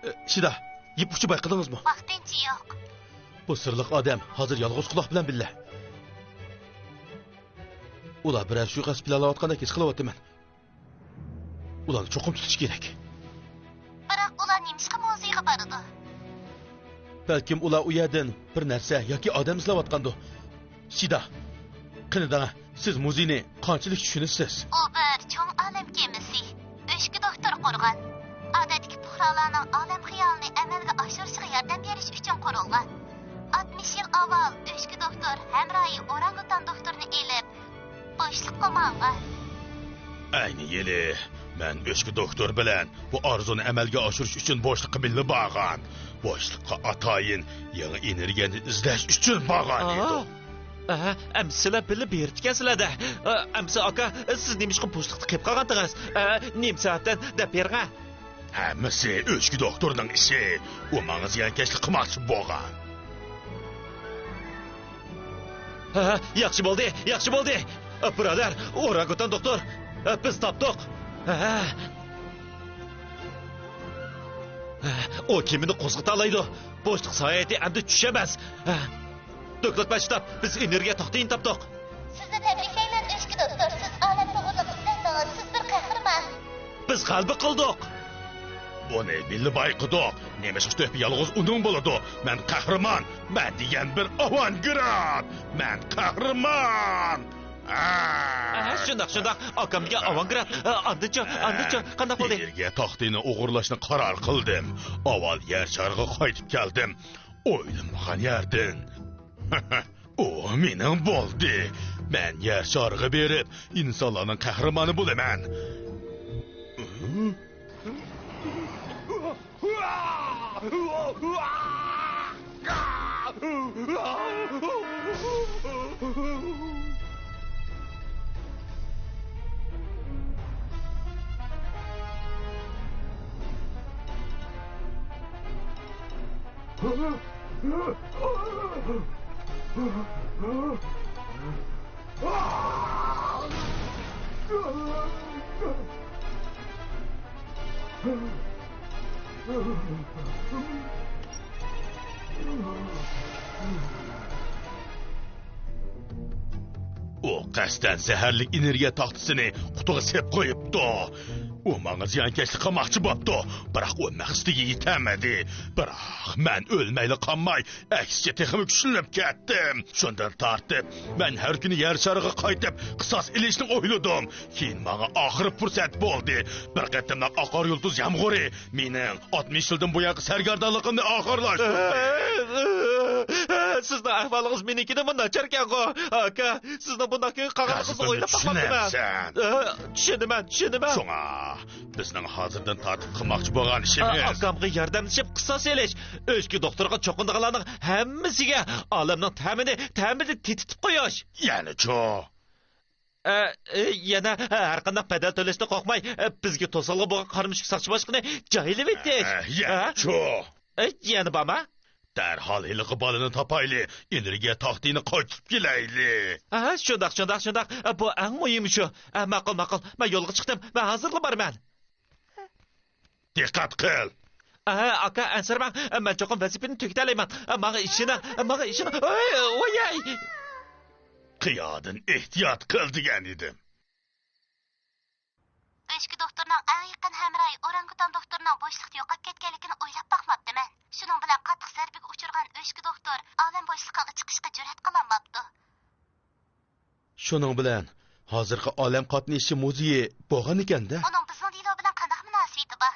ئە، شىدا، يىپ ئۇچى بايقىدىڭىزمۇ؟ ۋاقتىنچە يوق. بۇ سىرلىق ئادەم ھازىر يالغۇز قۇلاق بىلەن بىللە. ئۇلار بىرەر سۇيىقەست پىلانلاۋاتقاندەك ھېس قىلىۋاتىمەن. ئۇلارنى چوقۇم تۇتۇش كېرەك. بىراق ئۇلار نېمىشقا مۇزېيغا بارىدۇ؟ بەلكىم ئۇلار ئۇ يەردىن بىر نەرسە ياكى ئادەم ئىزدەۋاتقاندۇ. شىدا، قېنى دەڭە، سىز مۇزېينى قانچىلىك چۈشىنىسىز؟ ئۇ بىر چوڭ ئالەم كېمىسى. ئۆچكە دوختۇر قۇرغان. ئادەتتىكى پۇقرالارنىڭ ئالەم خىيالىنى ئەمەلگە ئاشۇرۇشىغا ياردەم بېرىش ئۈچۈن قۇرۇلغان. ئاتمىش يىل ئاۋۋال ئۆچكە دوختۇر ھەمراھى ئورانگۇتان دوختۇرنى ئېلىپ، بوشلۇققا ماڭغان. ئەينى يىلى مەن ئۆچكە دوختۇر بىلەن بۇ ئارزۇنى ئەمەلگە ئاشۇرۇش ئۈچۈن بوشلۇققا بىللە بارغان. بوشلۇققا ئاتايىن يېڭى ئېنېرگىيەنى ئىزدەش ئۈچۈن بارغان ئىدۇق. ئەمسە سىلەر بىللە بېرىپتىكەنسىلەر-دە. ئەمسە ئاكا، سىز نېمىشقا بوشلۇقتا قېلىپ قالغانتىڭىز؟ نېمە سەۋەبتىن دەپ بېرىڭە. ھەممىسى ئۆچكە دوختۇرنىڭ ئىشى. ئۇ ماڭا زىيانكەشلىك قىلماقچى بولغان. ھە، ياخشى بولدى، ياخشى بولدى. بۇرادەر، ئورانگۇتان دوختۇر، بىز تاپتۇق. ھە. ئۇ كېمىنى قوزغىتالايدۇ. بوشلۇق ساياھىتى ئەمدى چۈش ئەمەس. دوكلات بەر، شتاب، بىز ئېنېرگىيە تاختىيىنى تاپتۇق. سىزنى تەبرىكلەيمەن، ئۆچكە دوختۇر. سىز ئالەمنى ئورنىغا ئىزدەيدىغان، سىز بىر قەھرىمان. بىز غەلىبە قىلدۇق. بۇنى بىللە بايقىدۇق. نېمىشقا تۆھپە يالغۇز ئۇنىڭ بولىدۇ؟ مەن قەھرىمان. مەن دېگەن بىر ئاۋانگراد. مەن قەھرىمان. ئە، شۇنداق، شۇنداق. ئاكام دېگەن ئاۋانگراد. ئە، ئاندىنچۇ، ئە، ئاندىنچۇ، قانداق بولدى؟ ئېنېرگىيە تاختىنى ئوغرىلاشنى قارار قىلدىم. ئاۋۋال يەر شارىغا قايتىپ كەلدىم. ئويلىمىغان يەردىن. ئۇ مېنىڭ بولدى. مەن يەر شارىغا بېرىپ، ئىنسانلارنىڭ قەھرىمانى بولىمەن. ئۇ قەستەن زەھەرلىك ئېنېرگىيە تاختىسىنى قۇتىغا سېلىپ قويۇپتۇ. ئۇ ماڭا زىيانكەشلىك قىلماقچى بوپتۇ. بىراق ئۇ مەقسىتىگە يېتەلمىدى. بىراق مەن ئۆلمەيلا قالماي، ئەكسىچە تېخىمۇ كۈچلىنىپ كەتتىم. شۇندىن تارتىپ، مەن ھەر كۈنى يەر شارىغا قايتىپ، قىساس ئېلىشنى ئويلىدىم. كېيىن ماڭا ئاخىرى پۇرسەت بولدى. بىر قېتىملىق ئاقار يۇلتۇز يامغۇرى مېنىڭ ئاتمىش يىلدىن بۇيانقى سەرگەردانلىقىمنى ئاخىرلاشتۇردى. سىزنىڭ ئەھۋالىڭىز مېنىڭكىدىنمۇ ناچاركەنغۇ، ئاكا. سىزنىڭ بۇنداق كۈنگە قالغانلىقىڭىزنى ئويلاپ باقماپتىمەن. چۈشىنىمەن، چۈشىنىمەن. شۇڭا، بىزنىڭ ھازىردىن تارتىپ قىلماقچى بولغان ئىشىمىز، ئاكامغا ياردەملىشىپ قىساس ئېلىش، ئۆچكە دوختۇرغا چوقۇنىدىغانلارنىڭ ھەممىسىگە ئالەمنىڭ تەمىنى تەمىدىن تېتىتىپ قويۇش. يەنىچۇ؟ ئە، ئە، يەنە، ئە، ھەرقانداق بەدەل تۆلەشتىن قورقماي، ئە، بىزگە توسالغۇ بولغان قارا مۈشۈك ساقچى باشلىقىنى جايلىۋېتىش. ئە، يەنىچۇ؟ ئە، يەنە بارمۇ؟ دەرھال ھېلىقى بالىنى تاپايلى، ئېنېرگىيە تاختىنى قايتۇرۇپ كېلەيلى. ھە، شۇنداق، شۇنداق، شۇنداق. ئە، بۇ ئەڭ مۇھىمى شۇ. ئە، ماقۇل، ماقۇل. مەن يولغا چىقتىم. مەن ھازىرلا بارىمەن. دىققەت قىل! ئاھا، ئاكا، ئەنسىرىمەڭ. مەن چوقۇم ۋەزىپىنى تۈگىتەلەيمەن. ماڭا ئىشىنىڭ، ماڭا ئىشىنىڭ. ئوي، ئوياي! قىيادىن ئېھتىيات قىل دېگەن ئىدىم. ئۆچكە دوختۇرنىڭ ئەڭ يېقىن ھەمراھى ئورانگۇتان دوختۇرنىڭ بوشلۇقتا يوقاپ كەتكەنلىكىنى ئويلاپ باقماپتىمەن. شۇنىڭ بىلەن قاتتىق زەربىگە ئۇچرىغان ئۆچكە دوختۇر ئالەم بوشلۇقىغا چىقىشقا جۈرئەت قىلالماپتۇ. شۇنىڭ بىلەن ھازىرقى ئالەم قاتنىشى مۇزېيى بولغانىكەن-دە. ئۇنىڭ بىزنىڭ دېلو بىلەن قانداق مۇناسىۋىتى بار؟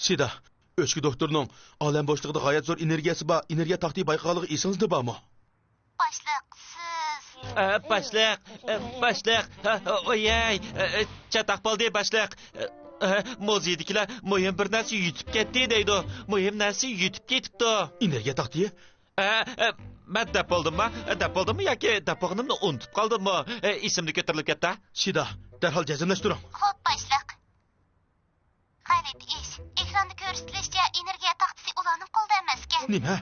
سىدا، ئۆچكە دوختۇرنىڭ ئالەم بوشلۇقىدا غايەت زور ئېنېرگىيەسى بار ئېنېرگىيە تاختىيى بايقىغانلىقى ئېسىڭىزدە بارمۇ؟ باشلىق، سىز. ئە، باشلىق، ئە، باشلىق، ئە، ئوياي، ئە، ئە، چاتاق بولدى، باشلىق. ئە، ئە، مۇزېيدىكىلەر مۇھىم بىر نەرسە يۇتۇپ كەتتى دەيدۇ. مۇھىم نەرسە يۇتۇپ كېتىپتۇ. ئېنېرگىيە تاختىيى؟ ئە، ئە، مەن دەپ بولدۇممۇ؟ دەپ بولدۇممۇ ياكى دەپ بولغىنىمنى ئۇنتۇپ قالدىممۇ؟ ئە، ئېسىمدىن كۆتۈرۈلۈپ كەتتى. شىدا، دەرھال جەزملەشتۈرۈڭ. خوپ، باشلىق. غەلىتە ئىش. ئېكراندا كۆرسىتىلىشىچە، ئېنېرگىيە تاختىسى ئۇلارنىڭ قولىدا ئەمەسكەن. نېمە؟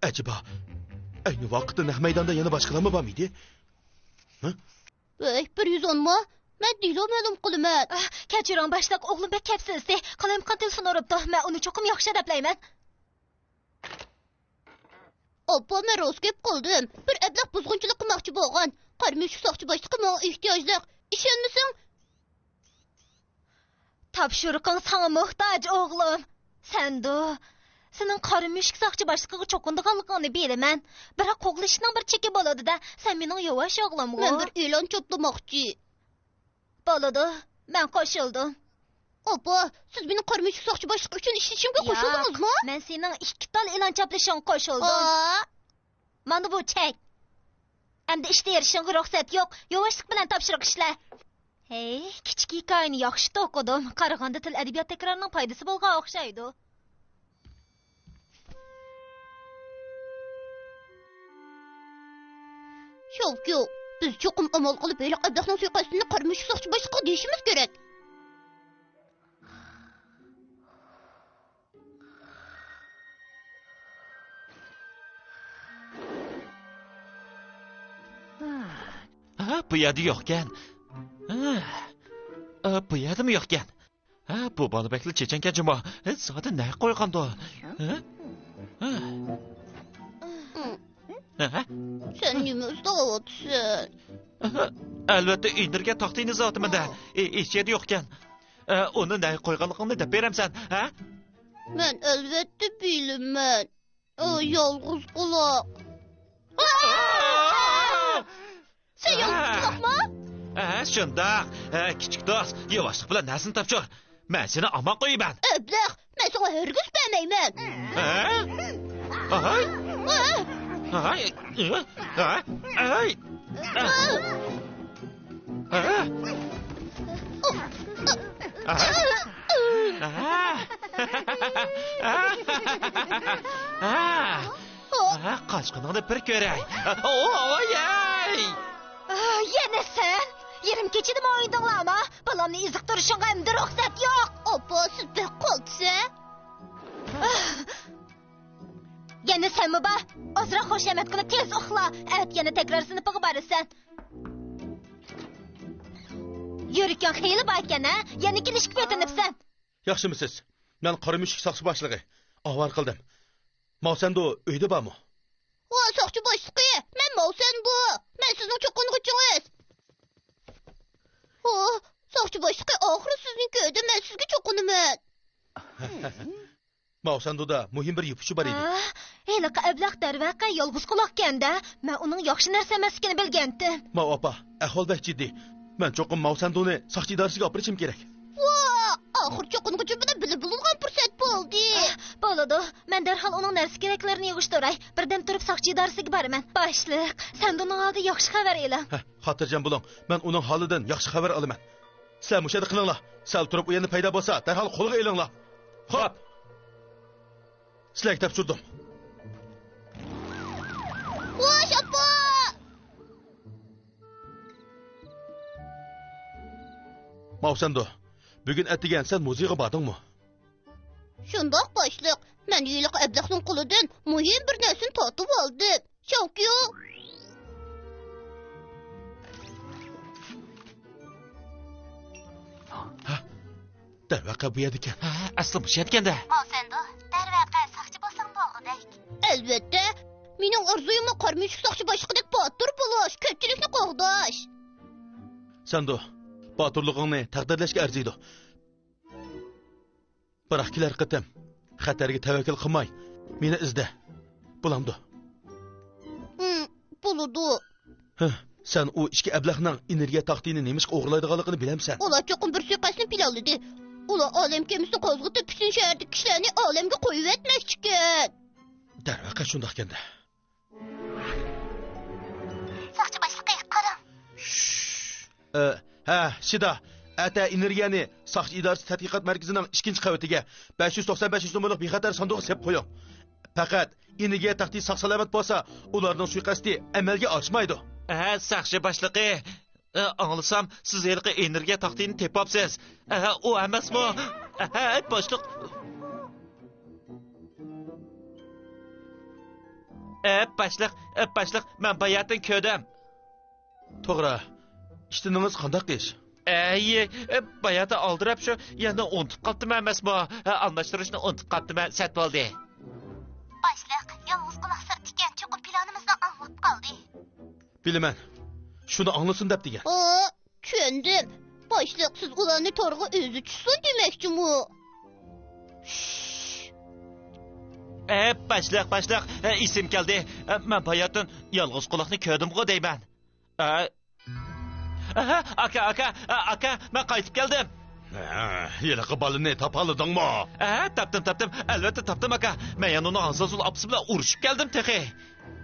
ئەجەبا، ئەينى ۋاقىتتا نەق مەيداندا يەنە باشقىلارمۇ بارمىدى؟ ھە؟ ۋەي، بىر يۈز ئونمۇ؟ مەن دېلو مەلۇم قىلىمەن. ئاھ، كەچۈرۈڭ، باشلىق، ئوغلۇم بەك كەپسىزدى. قالايمىقان تېلېفون ئۇرۇپتۇ. مەن ئۇنى چوقۇم ياخشى ھەدەپلەيمەن. ئاپا، مەن راست گەپ قىلدىم. بىر ئەبلەخ بۇزغۇنچىلىق قىلماقچى بولغان. قارا مۈشۈك ساقچى باشلىقى ماڭا ئېھتىياجلىق. ئىشەنمىسەڭ. تاپشۇرۇقۇڭ ساڭا موھتاج، ئوغلۇم. سەندۇ، سېنىڭ قارا مۈشۈك ساقچى باشلىقىغا چوقۇنىدىغانلىقىڭنى بىلىمەن. بىراق قوغلىشىشنىڭ بىر چېكى بولىدۇ-دە. سەن مېنىڭ ياۋاش ئوغلۇمغۇ. مەن بىر ئېلان چاپلىماقچى. بولىدۇ، مەن قوشۇلدۇم. ئاپا، سىز مېنىڭ قارا مۈشۈك ساقچى باشلىقى ئۈچۈن ئىشلىشىمگە ياق، قوشۇلدىڭىزمۇ؟ مەن سېنىڭ ئىككى تال ئېلان چاپلىشىڭغا قوشۇلدۇم. ئا! مانا بۇ چەك. ئەمدى ئىشتا ئېرىشىشىڭغا رۇخسەت يوق. ياۋاشلىق بىلەن تاپشۇرۇق ئىشلە. ھەي، كىچىك ھېكايىنى ياخشى توقۇدۇم. قارىغاندا تىل ئەدەبىيات تەكرارىنىڭ پايدىسى بولغان ئوخشايدۇ. شاۋكيو، بىز چوقۇم ئامال قىلىپ ھېلىقى ئەبلەخنىڭ سۇيىقەستىنى قارا مۈشۈك ساقچى باشلىقىغا دېيىشىمىز كېرەك. ھە، بۇ يەردە يوقكەن. ھە، بۇ يەردىمۇ يوقكەن. ھە، بۇ بالا بەكلا چېچەنكەن جۇمۇ. ھە، زادى نەگە قويغاندۇ؟ ھە؟ ھە؟ ھە؟ سەن نېمە ئىزدەۋاتىسەن؟ ھە، ئەلۋەتتە، ئېنېرگىيە تاختىنى ئىزدەۋاتىمەن-دە. ئى، ھېچ يەردە يوقكەن. ئە، ئۇنى نەگە قويغانلىقىڭنى دەپ بېرەمسەن، ھە؟ مەن ئەلۋەتتە بىلىمەن. ئۇ يالغۇز قۇلاق. سەن يالغۇز قۇلاقمۇ؟ ھە، شۇنداق. ھە، كىچىك دوست، ياۋاشلىق بىلەن نەرسىنى تاپشۇر. مەن سېنى ئامان قويىمەن. ئەبلەخ، مەن ساڭا ھەرگىز بەرمەيمەن. ھە؟ ئاي. ئاي. ئاي. ئاي. قاچقىنىڭنى بىر كۆرەي. ئوي! يەنە سەن؟ يېرىم كېچىدىمۇ ئوينىدىڭلارمۇ؟ بالامنى ئېزىقتۇرۇشۇڭغا ئەمدى رۇخسەت يوق. ئاپا، سىز بەك قالتىسە. يەنە سەنمۇ بار؟ ئازراق خۇشامەت قىلىپ تېز ئۇخلا. ئەتە يەنە تەكرار سىنىپىغا بارىسەن. يۈرىكىڭ خېلى باركەن ھە؟ يەنە كېلىشكە پېتىنىپسەن. ياخشىمۇسىز؟ مەن قارا مۈشۈك ساقچى باشلىقى. ئاۋارە قىلدىم. ماۋسەندۇ ئۆيدە بارمۇ؟ ۋا ساقچى باشلىقى، مەن ماۋسەندۇ. مەن سىزنىڭ چوقۇنغۇچىڭىز. ۋا ساقچى باشلىقى، ئاخىرى سىزنى كۆردۈم، مەن سىزگە چوقۇنىمەن. ماۋسەندۇدا مۇھىم بىر يىپ ئۇچى بار ئىدى. ھە، ھېلىقى ئەبلەخ دەرۋەقە يالغۇز قۇلاقكەن-دە. مەن ئۇنىڭ ياخشى نەرسە ئەمەسلىكىنى بىلگەنتىم. ماۋۇ ئاپا، ئەھۋال بەك جىددىي. مەن چوقۇم ماۋسەندۇنى ساقچى ئىدارىسىگە ئاپىرىشىم كېرەك. ۋا، ئاخىر چوقۇنغۇچىم بىلەن بىللە بولىدىغان پۇرسەت بولدى. بولىدۇ. مەن دەرھال ئۇنىڭ نەرسە-كېرەكلىرىنى يىغىشتۇراي. بىردەم تۇرۇپ ساقچى ئىدارىسىگە بارىمەن. باشلىق، سەندۇنىڭ ھالىدىن ياخشى خەۋەر ئېلىڭ. ھە، خاتىرجەم بولۇڭ. مەن ئۇنىڭ ھالىدىن ياخشى خەۋەر ئالىمەن. سىلەر مۇشۇ يەردە قېلىڭلار. سەل تۇرۇپ ئۇ يەردە پەيدا بولسا، دەرھال قولغا ئېلىڭلار. خوپ. سىلەرگە تاپشۇردۇم. ۋاي، ئاپا! ماۋسەندۇ، بۈگۈن ئەتىگەن سەن مۇزېيغا باردىڭمۇ؟ شۇنداق، باشلىق. مەن ھېلىقى ئەبلەخنىڭ قولىدىن مۇھىم بىر نەرسىنى تارتىۋالدىم. چاۋكيۇ! ھە، دەرۋەقە بۇ يەردىكەن. ھە، ئەسلى مۇشۇ يەردىكەن-دە. ماۋسەندۇ، دەرۋەقە ساقچى بولساڭ بولغۇدەك. ئەلۋەتتە. مېنىڭ ئارزۇيۇممۇ قارا مۈشۈك ساقچى باشلىقىدەك باتۇر بولۇش، كۆپچىلىكنى قوغداش. سەندۇ، باتۇرلۇقۇڭنى تەقدىرلەشكە ئەرزىيدۇ. بىراق كېلەر قېتىم خەتەرگە تەۋەككۈل قىلماي، مېنى ئىزدە. بولامدۇ؟ ھىم، بولىدۇ. ھە، سەن ئۇ ئىككى ئەبلەخنىڭ ئېنېرگىيە تاختىنى نېمىشقا ئوغرىلايدىغانلىقىنى بىلەمسەن؟ ئۇلار چوقۇم بىر سۇيىقەستنى پىلانلىدى. ئۇلار ئالەم كېمىسىنى قوزغىتىپ، پۈتۈن شەھەردىكى كىشىلەرنى ئالەمگە قويۇۋەتمەكچىكەن. دەرۋەقە شۇنداقكەن-دە. ساقچى باشلىقى، قاراڭ. شش. ئە، ھە، شىدا. ئەتە ئېنېرگىيەنى ساقچى ئىدارىسى تەتقىقات مەركىزىنىڭ ئىككىنچى قەۋىتىگە، بەش يۈز توقسان بەشىنچى نومۇرلۇق بىخەتەر ساندۇققا سېلىپ قويۇڭ. پەقەت ئېنېرگىيە تەختى ساق-سالامەت بولسا، ئۇلارنىڭ سۇيىقەستى ئەمەلگە ئاشمايدۇ. ھە، ساقچى باشلىقى. ئە، ئاڭلىسام، سىز ھېلىقى ئېنېرگىيە تاختىنى تېپىپسىز. ئە، ئۇ ئەمەسمۇ؟ ئە، باشلىق. ئە، باشلىق، ئە، باشلىق، مەن باياتىن كۆردۈم. توغرا. ئىشتىنىڭىز قانداق ئىش؟ ئەي، ئە، باياتىن ئالدىراپ شۇ يەنە ئۇنتۇپ قاپتىمەن ئەمەسمۇ؟ ئە، ئالماشتۇرۇشنى ئۇنتۇپ قاپتىمەن، سەت بولدى. باشلىق، يالغۇز قۇلاق سىرتىكەن، چوقۇم پىلانىمىزنى ئاڭلاپ قالدى. بىلىمەن. شۇنى ئاڭلىسۇن دەپ دېگەن. ئا، چۈشەندىم. باشلىق، سىز ئۇلارنى تورغا ئۆزى چۈشسۇن دېمەكچىمۇ؟ ئە، باشلىق، باشلىق، ئە، ئېسىم كەلدى. ئە، مەن باياتىن يالغۇز قۇلاقنى كۆردۈمغۇ دەيمەن. ئە، ئاكا، ئاكا، ئە، ئاكا، مەن قايتىپ كەلدىم. ھە، ھېلىقى بالىنى تاپالىدىڭمۇ؟ ھە، تاپتىم، تاپتىم. ئەلۋەتتە تاپتىم، ئاكا. مەن يەنە ئۇنىڭ ھازازۇل ئاپىسى بىلەن ئۇرۇشۇپ كەلدىم تېخى.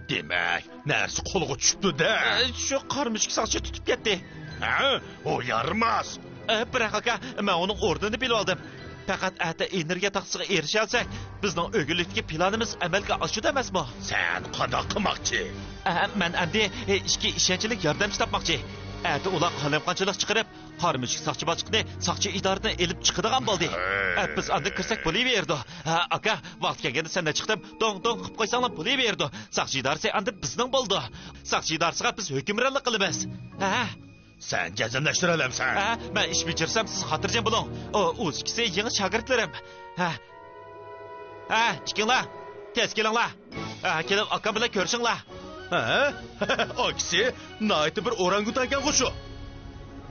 دېمەك، نەرسە قولغا چۈشۈپتۇ-دە. ئە، شۇ قارا مۈشۈك ساقچى تۇتۇپ كەتتى. ھە؟ ئۇ يارىماس. ئە، بىراق، ئاكا، مەن ئۇنىڭ ئورنىنى بىلىۋالدىم. پەقەت ئەتە ئېنېرگىيە تاختىسىغا ئېرىشەلىسەك، بىزنىڭ ئۆگۈنلۈكتىكى پىلانىمىز ئەمەلگە ئاشىدۇ ئەمەسمۇ؟ سەن قانداق قىلماقچى؟ ئە، مەن ئەمدى، ئە، ئىككى ئىشەنچلىك ياردەمچى تاپماقچى. ئەتە ئۇلار قالايمىقانچىلىق چىقىرىپ، قارا مۈشۈك ساقچى باشلىقىنى ساقچى ئىدارىدىن ئېلىپ چىقىدىغان بولدى. ھەي. ئە، بىز ئاندىن كىرسەك بولۇۋېرىدۇ. ھە، ئاكا، ۋاقتى كەلگەندە سەن نە چىقتىم، دوڭ-دوڭ قىلىپ قويساڭلار بولۇۋېرىدۇ. ساقچى ئىدارىسى ئاندىن بىزنىڭ بولىدۇ. ساقچى ئىدارىسىغا بىز ھۆكۈمرانلىق قىلىمىز. ھە. سەن جەزملەشتۈرەلەمسەن؟ ھە، مەن ئىش بېجىرسەم، سىز خاتىرجەم بولۇڭ. ئۇ، ئۇ ئىككىسى يېڭى شاگىرتلىرىم. ھە. ھە، ئىككىڭلار، تېز كېلىڭلار. ھە، كېلىپ ئاكام بىلەن كۆرۈشۈڭلار. ھە؟ ئاكىسى ناھايىتى بىر ئورانگۇتانكەنغۇ شۇ.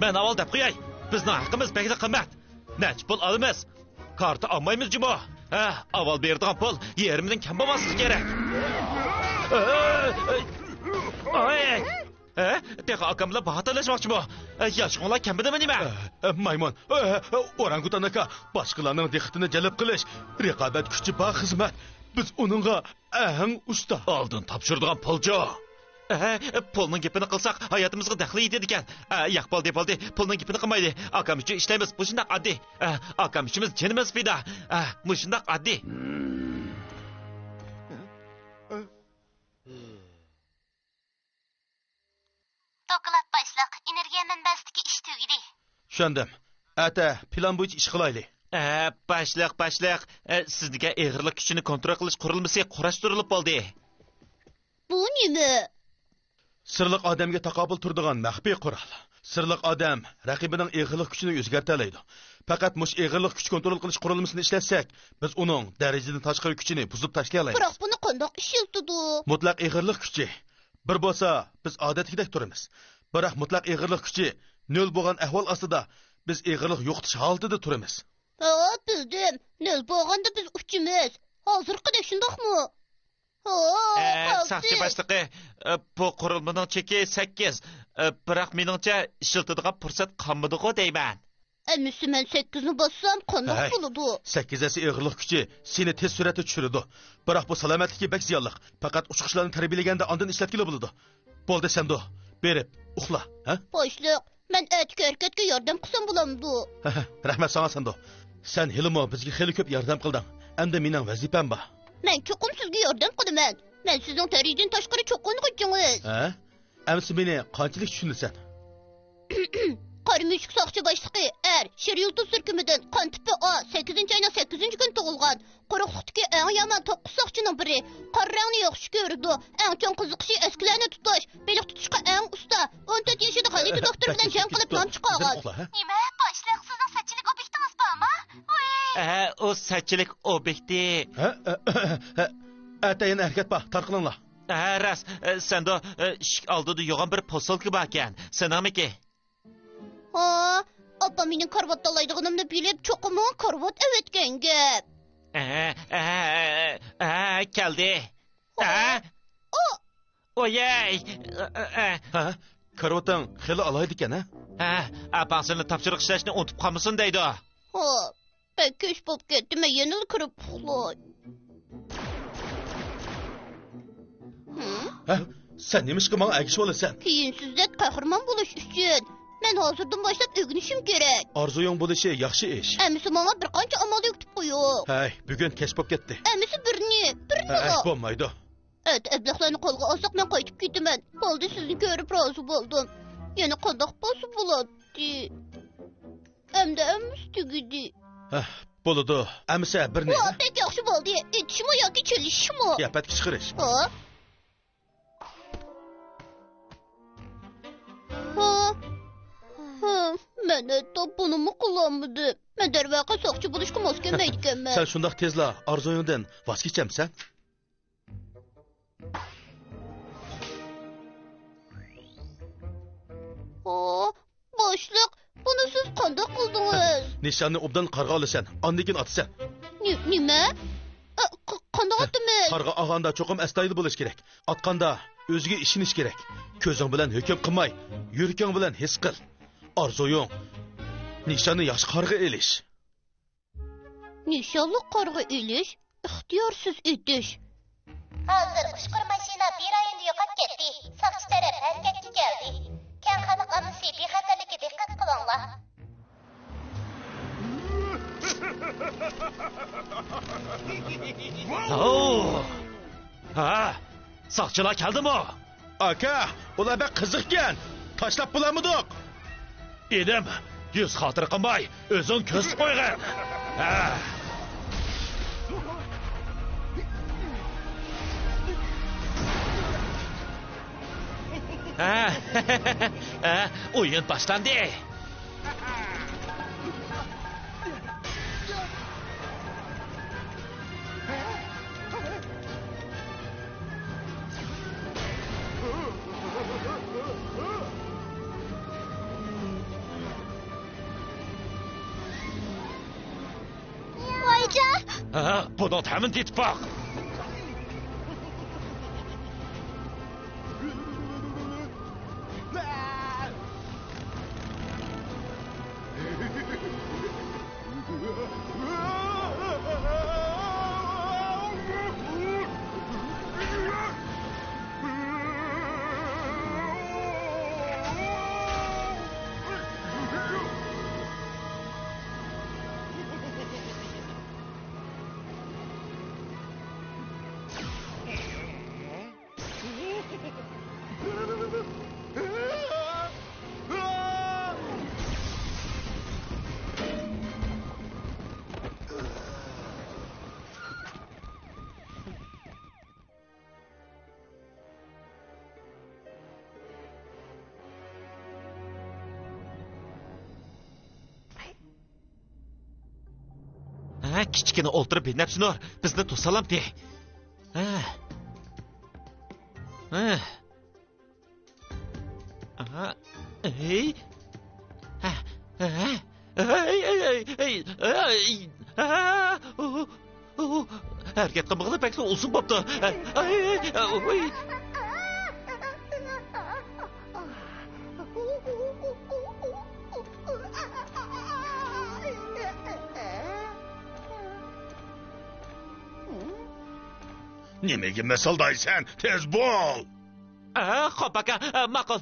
مەن ئاۋۋال دەپ قوياي، بىزنىڭ ھەققىمىز بەكلا قىممەت. نەچچە پۇل ئالىمىز؟ كارتا ئالمايمىز جۇمۇ. ھە، ئاۋۋال بېرىدىغان پۇل يېرىمدىن كەم بولماسلىقى كېرەك. ئاي! ھە؟ تېخى ئاكام بىلەن باھا تالاشماقچىمۇ؟ ياشىقىڭلار كەممىدىمۇ نېمە؟ ئە، ئە، مايمۇن، ئە، ئە، ئورانگۇتان ئاكا، باشقىلارنىڭ دىققىتىنى جەلپ قىلىش، رىقابەت كۈچى بار خىزمەت. بىز ئۇنىڭغا ئەڭ ئۇستا. ئالدىن تاپشۇرىدىغان پۇلچۇ؟ ئە، پۇلنىڭ گېپىنى قىلساق، ھاياتىمىزغا دەخلى يېتىدىكەن. ئە، ياق، بولدى، بولدى، پۇلنىڭ گېپىنى قىلمايلى. ئاكام ئۈچۈن ئىشلەيمىز، مۇشۇنداق ئاددىي. ئە، ئاكام ئۈچۈن جېنىمىز پىدا. ئە، مۇشۇنداق ئاددىي. دوكلات باشلىق، ئېنېرگىيە مەنبەسىدىكى ئىش تۈگىدى. چۈشەندىم. ئەتە پىلان بويىچە ئىش قىلايلى. ئە، باشلىق، باشلىق، ئە، سىزدىكى ئېغىرلىق كۈچىنى كونترول قىلىش قۇرۇلمىسى قۇراشتۇرۇلۇپ بولدى. بۇ نېمە؟ سىرلىق ئادەمگە تاقابىل تۇرىدىغان مەخپىي قورال. سىرلىق ئادەم رەقىبىنىڭ ئېغىرلىق كۈچىنى ئۆزگەرتەلەيدۇ. پەقەت مۇشۇ ئېغىرلىق كۈچ كونترول قىلىش قۇرۇلمىسىنى ئىشلەتسەك، بىز ئۇنىڭ دەرىجىدىن تاشقىرى كۈچىنى بۇزۇپ تاشلىيالايمىز. بىراق بۇنى قانداق ئىشلىتىدۇ؟ مۇتلەق ئېغىرلىق كۈچى. بىر بولسا، بىز ئادەتتىكىدەك تۇرىمىز. بىراق مۇتلەق ئېغىرلىق كۈچى نۆل بولغان ئەھۋال ئاستىدا، بىز ئېغىرلىق يوقىتىش ھالىتىدە تۇرىمىز. ھە، بىلدىم. نۆل بولغاندا بىز ئۇچىمىز. ھازىرقىدەك شۇنداقمۇ؟ ھە، ئە، قالدى. ساقچى باشلىقى، ئە، بۇ قۇرۇلمىنىڭ چېكى سەككىز. ئە، بىراق مېنىڭچە ئىشلىتىدىغان پۇرسەت قالمىدىغۇ دەيمەن. ئەمىسە مەن سەككىزنى باسسام قانداق ھەي، بولىدۇ؟ سەككىز ئەسلى ئېغىرلىق كۈچى سېنى تېز سۈرئەتتە چۈشۈرىدۇ. بىراق بۇ سالامەتلىككە بەك زىيانلىق. پەقەت ئۇچقۇچىلارنى تەربىيەلىگەندە ئاندىن ئىشلەتكىلى بولىدۇ. بولدى سەندۇ، بېرىپ ئۇخلا، ھە؟ باشلىق، مەن ئەتىكى ھەرىكەتكە ياردەم قىلسام بولامدۇ؟ رەھمەت ساڭا سەندۇ. سەن ھېلىمۇ بىزگە خېلى كۆپ ياردەم قىلدىڭ. ئەمدى مېنىڭ ۋەزىپەم بار. مەن چوقۇم سىزگە ياردەم قىلىمەن. مەن سىزنىڭ دەرىجىدىن تاشقىرى چوقۇنغۇچىڭىز. ھە؟ ئەمسە مېنى قانچىلىك چۈشىنىسەن؟ قارا مۈشۈك ساقچى باشلىقى، ئەر، شىر يۇلتۇز تۈركۈمىدىن، قان تىپى ئا، سەككىزىنچى ئاينىڭ سەككىزىنچى كۈنى تۇغۇلغان. قۇرۇقلۇقتىكى ئەڭ يامان توققۇز ساقچىنىڭ بىرى. قارا رەڭنى ياخشى كۆرىدۇ. ئەڭ چوڭ قىزىقىشى ئەسكىلەرنى تۇتۇش. بېلىق تۇتۇشقا ئەڭ ئۇستا. ئون تۆت ياشىدا غەلىبە دوختۇر بىلەن جەڭ قىلىپ نام چىقارغان. نېمە؟ باشلىق، سىزنىڭ سەتچىلىك ئوبيېكتىڭىز بارمۇ؟ ھە، ئۇ سەتچىلىك ئوبيېكتى. ھە، ھە، ھە، ھە. ئەتە يەنە ھەرىكەت بار، تارقىلىڭلار. ھە، راست. ئە، سەندۇ، ئە، ئىشىك ئالدىدا يوغان بىر پوسۇلكا باركەن. سېنىڭمىكى؟ ھا، ئاپام مېنىڭ كارىۋات تاللايدىغىنىمنى بىلىپ، چوقۇم ماڭا كارىۋات ئەۋەتكەن گەپ. ئە، ئە، ئە، ئە، كەلدى. ھا؟ ئە؟ ئۇ. ئويەي. ئە، ئە، ئە. ھە؟ كارىۋىتىڭ خېلى ئالاھىدىكەن، ھە؟ ھە، ئاپاڭ سېنى تاپشۇرۇق ئىشلەشنى ئۇنتۇپ قالمىسۇن دەيدۇ. ھا، بەك كەچ بوپ كەتتى، مەن يەنىلا كىرىپ ئۇخلاي. ھە؟ سەن نېمىشقا ماڭا ئەگىشىۋالىسەن؟ كېيىن سىزدەك قەھرىمان بولۇش ئۈچۈن. مەن ھازىردىن باشلاپ ئۆگىنىشىم كېرەك. ئارزۇيۇڭ بولۇشى ياخشى ئىش. ئەمىسە ماڭا بىر قانچە ئامال ئۆگىتىپ قويۇڭ. ھەي، بۈگۈن كەچ بولۇپ كەتتى. ئەمىسە بىرنى، بىرنىلا. ھەي، بولمايدۇ. ئەتە ئەبلەخلەرنى قولغا ئالساق، مەن قايتىپ كېتىمەن. بالدۇر سىزنى كۆرۈپ رازى بولدۇم. يەنە قانداق بولسا بولاتتى. ئەمدى ھەممىسى تۈگىدى. ھە، بولىدۇ. ئەمىسە بىرنى. ۋا، بەك ياخشى بولدى. ئېتىشمۇ ياكى چېلىشىشمۇ؟ قىياپەتكە چىقىرىش. ھە؟ ھە؟ ھە، مەن ھەتتا بۇنىمۇ قىلالمىدىم. مەن دەرۋەقە ساقچى بولۇشقا ماس كەلمەيدىكەنمەن. سەن شۇنداق تېزلا ئارزۇيۇڭدىن ۋاز كېچەمسەن؟ ئو، باشلىق، بۇنى سىز قانداق قىلدىڭىز؟ نىشاننى ئوبدان قارغا ئالىسەن، ئاندىن كېيىن ئاتىسەن. نى-، نېمە؟ ئە، ق-، قانداق ئاتىمىز؟ قارغا ئالغاندا چوقۇم ئەستايىدىل بولۇش كېرەك. ئاتقاندا ئۆزىگە ئىشىنىش كېرەك. كۆزۈڭ بىلەن ھۆكۈم قىلماي، يۈرىكىڭ بىلەن ھېس قىل. ئارزۇيۇڭ، نىشاننى ياخشى قارغا ئېلىش. نىشانلىق قارغا ئېلىش، ئىختىيارسىز ئېتىش. ھازىر ئۇچقۇر ماشىنا بىر رايوندا يوقاپ كەتتى. ساقچى تەرەپ ھەرىكەتكە كەلدى. كەڭ خەلق ئاممىسى بىخەتەرلىككە دىققەت قىلىڭلار. ھو! ھە؟ ساقچىلار كەلدىمۇ؟ ئاكا، ئۇلار بەك قىزىقكەن. تاشلاپ بولالمىدۇق. ئىنىم، يۈز خاتىرە قىلماي، ئۆزۈڭ كۆرسىتىپ قويغىن. ھە. ھە. ھە، ئويۇن باشلاندى. ۋايجان! ھە، بۇنىڭ تەمىنى تېتىپ باق. ھە، كىچىككىنە ئولتۇرۇپ بىنەپشە نۇر بىزنى توسالامتى. ھە. ھە. ئاھا. ئەي. ھە، ھە. ئەي، ئەي، ئەي، ئەي، ئەي. ئا، ئۇ، ئۇ. ھەرىكەت قىلمىغىلى بەكلا ئۇزۇن بوپتۇ. ئەي، ئەي، ئەي، ئۇي. نېمىگە مىسىلدايسەن؟ تېز بول! ئە، خوپ، ئاكا، ئە، ماقۇل.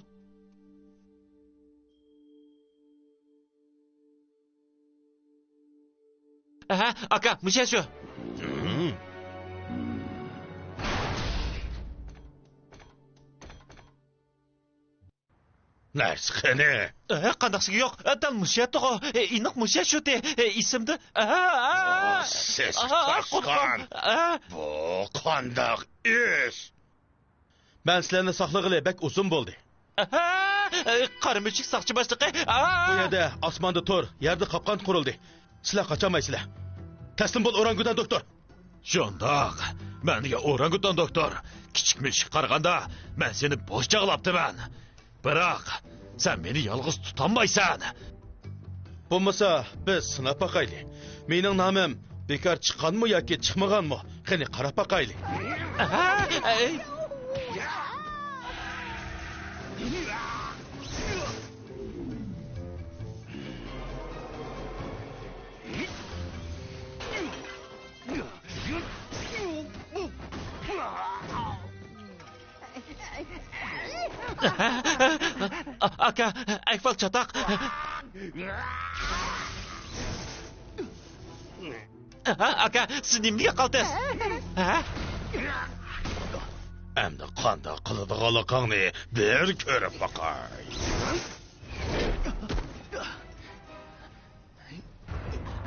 ئەھە، ئاكا، مۇشۇ شۇ. نەرسە قېنى؟ ئە، قانداقسىگە يوق؟ ئە، دەل مۇشۇ يەردىغۇ. ئە، ئېنىق مۇشۇ شۇتى. ئە، ئېسىمدە. ئە، ئە، ئە. ئۇ سېسىق ئە، تاشقان. قۇتقان. ئە. بۇ قانداق ئىش؟ مەن سىلەرنى ساقلىغىلى بەك ئۇزۇن بولدى. ئەھە! قارا مۈشۈك ساقچى باشلىقى! ئا! بۇ يەردە ئاسماندا تور، يەردە قاپقان قۇرۇلدى. سىلەر قاچالمايسىلەر. تەسلىم بول، ئورانگۇتان دوكتور! شۇنداق. مەن دېگەن ئورانگۇتان دوكتور. كىچىك مۈشۈككە قارىغاندا، مەن سېنى بوش چاغلاپتىمەن. بىراق، سەن مېنى يالغۇز تۇتالمايسەن. بولمىسا، بىز سىناپ باقايلى. مېنىڭ نامىم بىكار چىققانمۇ ياكى چىقمىغانمۇ؟ قېنى، قاراپ باقايلى. ئاكا، ئەھۋال چاتاق. ئاكا، سىز نېمىگە قالدىڭىز؟ ھە؟ ئەمدى قانداق قىلىدىغانلىقىڭنى بىر كۆرۈپ باقاي.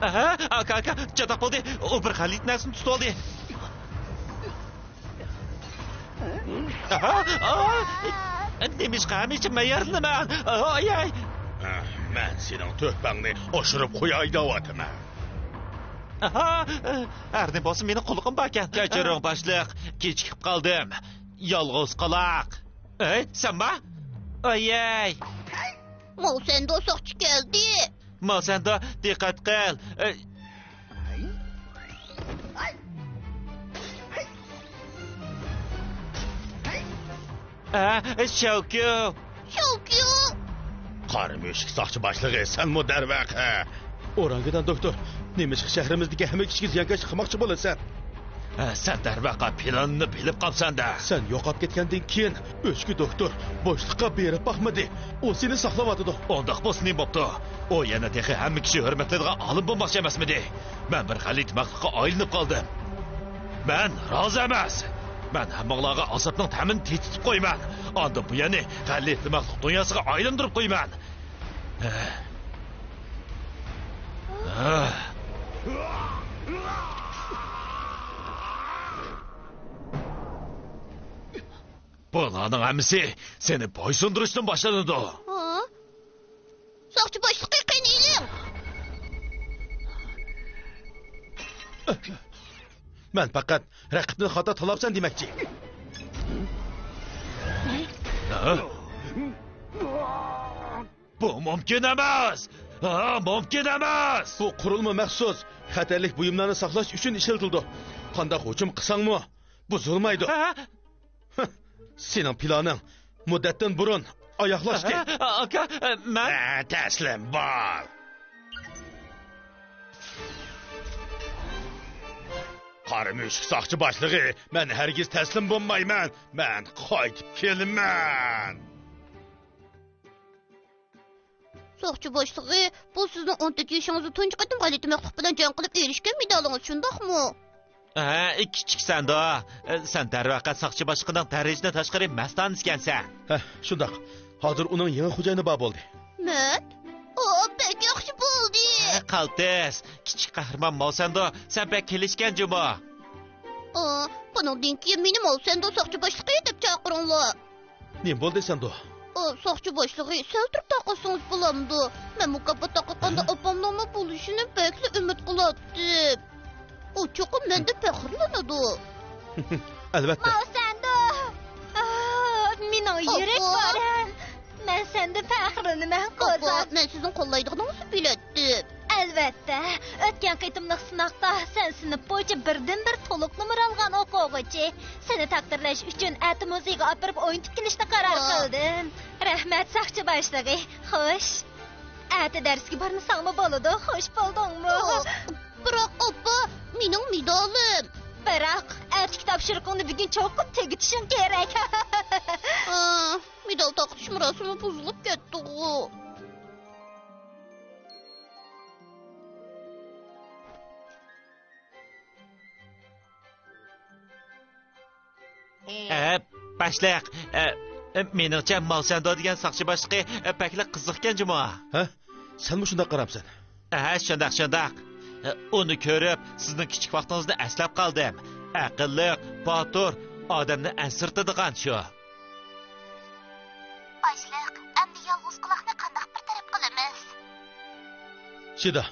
ئاكا، ئاكا، چاتاق بولدى. ئۇ بىر غەلىتە نەرسىنى تۇتۇۋالدى. ئاھا، ئاھ! نېمىشقا ھەمىشە مەن يارىلىنىمەن؟ ئاي، ئاي! مەن سېنىڭ تۆھپەڭنى ئاشۇرۇپ قوياي دەۋاتىمەن. ئاھا، ھەر نېمە بولسا مېنىڭ قۇلىقىم باركەن. كەچۈرۈڭ باشلىق، كېچىكىپ قالدىم. يالغۇز قالاق. ئەي، سەنما؟ ئاي، ئاي! ماۋسەندو ساقچى كەلدى. ماۋسەندو، دىققەت قىل. ئە، ئە، شاۋكيو. شاۋكيو. قارا مۈشۈك ساقچى باشلىقى، سەنمۇ دەرۋەقە. ئورانگىدان دوكتور، نېمىشقا شەھىرىمىزدىكى ھەممە كىشىگە زىيانكەشلىك قىلماقچى بولىسەن؟ ھە، سەن دەرۋەقە پىلانىنى بىلىپ قاپسەن-دە. سەن يوقاپ كەتكەندىن كېيىن ئۆچكە دوكتور بوشلۇققا بېرىپ باقمىدى. ئۇ سېنى ساقلاۋاتىدۇ. ئۇنداق بولسا نېمە بوپتۇ؟ ئۇ يەنە تېخى ھەممە كىشى ھۆرمەتلەيدىغان ئالىم بولماقچى ئەمەسمىدى؟ مەن بىر غەلىتە مەخلۇققا ئايلىنىپ قالدىم. مەن رازى ئەمەس. مەن ھەممىڭلارغا ئازابنىڭ تەمىنى تېتىتىپ قويىمەن. ئاندىن بۇياننى غەلىتە مەخلۇق دۇنياسىغا ئايلاندۇرۇپ قويىمەن. بۇلارنىڭ ھەممىسى سېنى بويسۇندۇرۇشتىن باشلىنىدۇ. ھە؟ ساقچى باشلىقى، قېنى ئېلىڭ! مەن پەقەت رەقىبنى خاتا تاللاپسەن دېمەكچى. ھە؟ بۇ مۇمكىن ئەمەس! ھە، مۇمكىن ئەمەس! بۇ قۇرۇلما مەخسۇس خەتەرلىك بۇيۇملارنى ساقلاش ئۈچۈن ئىشلىتىلىدۇ. قانداق ھۇجۇم قىلساڭمۇ، بۇزۇلمايدۇ. ھە؟ سېنىڭ پىلانىڭ مۇددەتتىن بۇرۇن ئاياغلاشتى. ھە، ئاكا، مەن ھە، تەسلىم بول. قارا مۈشۈك ساقچى باشلىقى، مەن ھەرگىز تەسلىم بولمايمەن. مەن قايتىپ كېلىمەن. ساقچى باشلىقى، بۇ سىزنىڭ ئون تۆت يېشىڭىزدا تۇنجى قېتىم غەلىتە مەخلۇق بىلەن جەڭ قىلىپ ئېرىشكەن مېدالىڭىز، شۇنداقمۇ؟ ھە، كىچىكسەندۇ. سەن دەرۋەقە ساقچى باشلىقىنىڭ دەرىجىدىن تاشقىرى مەستانىسى ئىكەنسەن. ھە، شۇنداق. ھازىر ئۇنىڭ يېڭى خوجايىنى بار بولدى. مەن؟ ئۇ بەك ياخشى بولدى. ھە، قالتىس. كىچىك قەھرىمان ماۋسەندۇ، سەن بەك كېلىشكەن جۇمۇ. ئا، بۇنىڭدىن كېيىن مېنى ماۋسەندۇ ساقچى باشلىقى دەپ چاقىرىڭلار. نېمە بولدى سەندۇ؟ ئا، ساقچى باشلىقى، سەل تۇرۇپ تارقاتسىڭىز بولامدۇ؟ مەن مۇكاپات تارقاتقاندا ھە؟ ئاپامنىڭمۇ بولۇشىنى بەكلا ئۈمىد قىلاتتىم. ئۇ چوقۇم مەندە پەخىرلىنىدۇ. ئەلۋەتتە. ماۋسەندۇ! ئا، مېنىڭ يۈرەك ئاپا! پارەم! مەن سەندىن پەخىرلىنىمەن، ئاپا، قوزام. مەن سىزنىڭ قوللايدىغىنىڭىزنى بىلەتتىم. ئەلۋەتتە، ئۆتكەن قېتىملىق سىناقتا سەن سىنىپ بويىچە بىردىنبىر تولۇق نومۇر ئالغان ئوقۇغۇچى. سېنى تەقدىرلەش ئۈچۈن ئەتە مۇزېيغا ئاپىرىپ ئوينىتىپ كېلىشنى قارار قىلدىم. رەھمەت، ساقچى باشلىقى. خوش. ئەتە دەرسكە بارمىساڭمۇ بولىدۇ، خوش بولدۇڭمۇ؟ بىراق، ئاپا، مېنىڭ مېدالىم. بىراق، ئەتىكى تاپشۇرۇقۇڭنى بۈگۈن چوقۇم تۈگىتىشىڭ كېرەك. ئا، مېدال تارقىتىش مۇراسىمى بۇزۇلۇپ كەتتىغۇ. ئە، باشلىق، ئە، مېنىڭچە، ماۋسەندو دېگەن ساقچى باشلىقى، ئە، بەكلا قىزىقكەن جۇمۇ. ھە؟ سەنمۇ شۇنداق قارامسەن؟ ھە، شۇنداق، شۇنداق. ئە، ئۇنى كۆرۈپ، سىزنىڭ كىچىك ۋاقتىڭىزنى ئەسلەپ قالدىم. ئەقىللىق، باتۇر، ئادەمنى ئەنسىرىتىدىغان شۇ. باشلىق، ئەمدى يالغۇز قۇلاقنى قانداق بىر تەرەپ قىلىمىز؟ شىدا،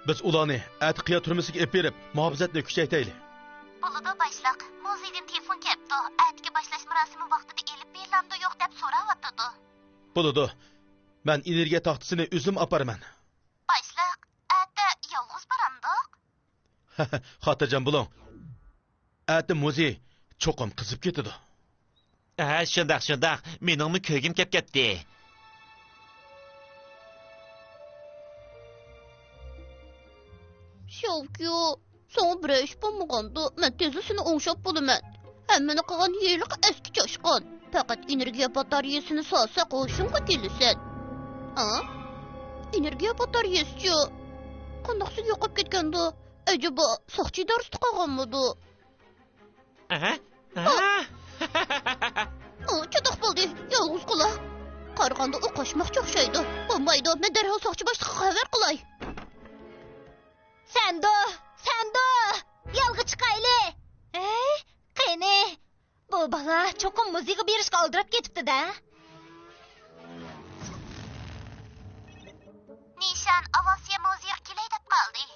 بىز ئۇلارنى ئەتە قىيا تۈرمىسىگە ئېلىپ بېرىپ، مۇھاپىزەتنى كۈچەيتەيلى. بولىدۇ، باشلىق. مۇزېيدىن تېلېفون كەپتۇ. ئەتىكى باشلاش مۇراسىمى ۋاقتىدا ئېلىپ بېرىلامدۇ يوق دەپ سوراۋاتىدۇ. بولىدۇ. مەن ئېنېرگىيە تاختىسىنى ئۆزۈم ئاپىرىمەن. باشلىق، ئەتە يالغۇز بارامدۇق؟ خاتىرجەم بولۇڭ. ئەتە مۇزېي چوقۇم قىزىپ كېتىدۇ. ھە، شۇنداق، شۇنداق. مېنىڭمۇ كۆرگۈم كەپ كەتتى. شاۋكيو، ساڭا بىرەر ئىش بولمىغاندۇ، مەن تېزلا سېنى ئوڭشاپ بولىمەن. ھەممىنى قىلغان ھېلىقى ئەسكى چاشقان. پەقەت ئېنېرگىيە باتارېيەسىنى سالساق ھوشۇڭغا كېلىسەن. ھە؟ ئېنېرگىيە باتارېيەسىچۇ؟ قانداقسىز يوقاپ كەتكەندۇ؟ ئەجەبا ساقچى ئىدارىسىدە قالغانمىدۇ؟ ئەھە. ئۇ چاتاق بولدى، يالغۇز قۇلاق. قارىغاندا ئۇ قاچماقچى ئوخشايدۇ. بولمايدۇ، مەن دەرھال ساقچى باشلىققا خەۋەر قىلاي. سەندۇ، سەندۇ، يولغا چىقايلى. ھەي، قېنى، بۇ بالا چوقۇم مۇزېيغا بېرىشكە ئالدىراپ كېتىپتۇ-دە. نىشان ئاۋاسىيە مۇزېيغا كېلەي دەپ قالدى.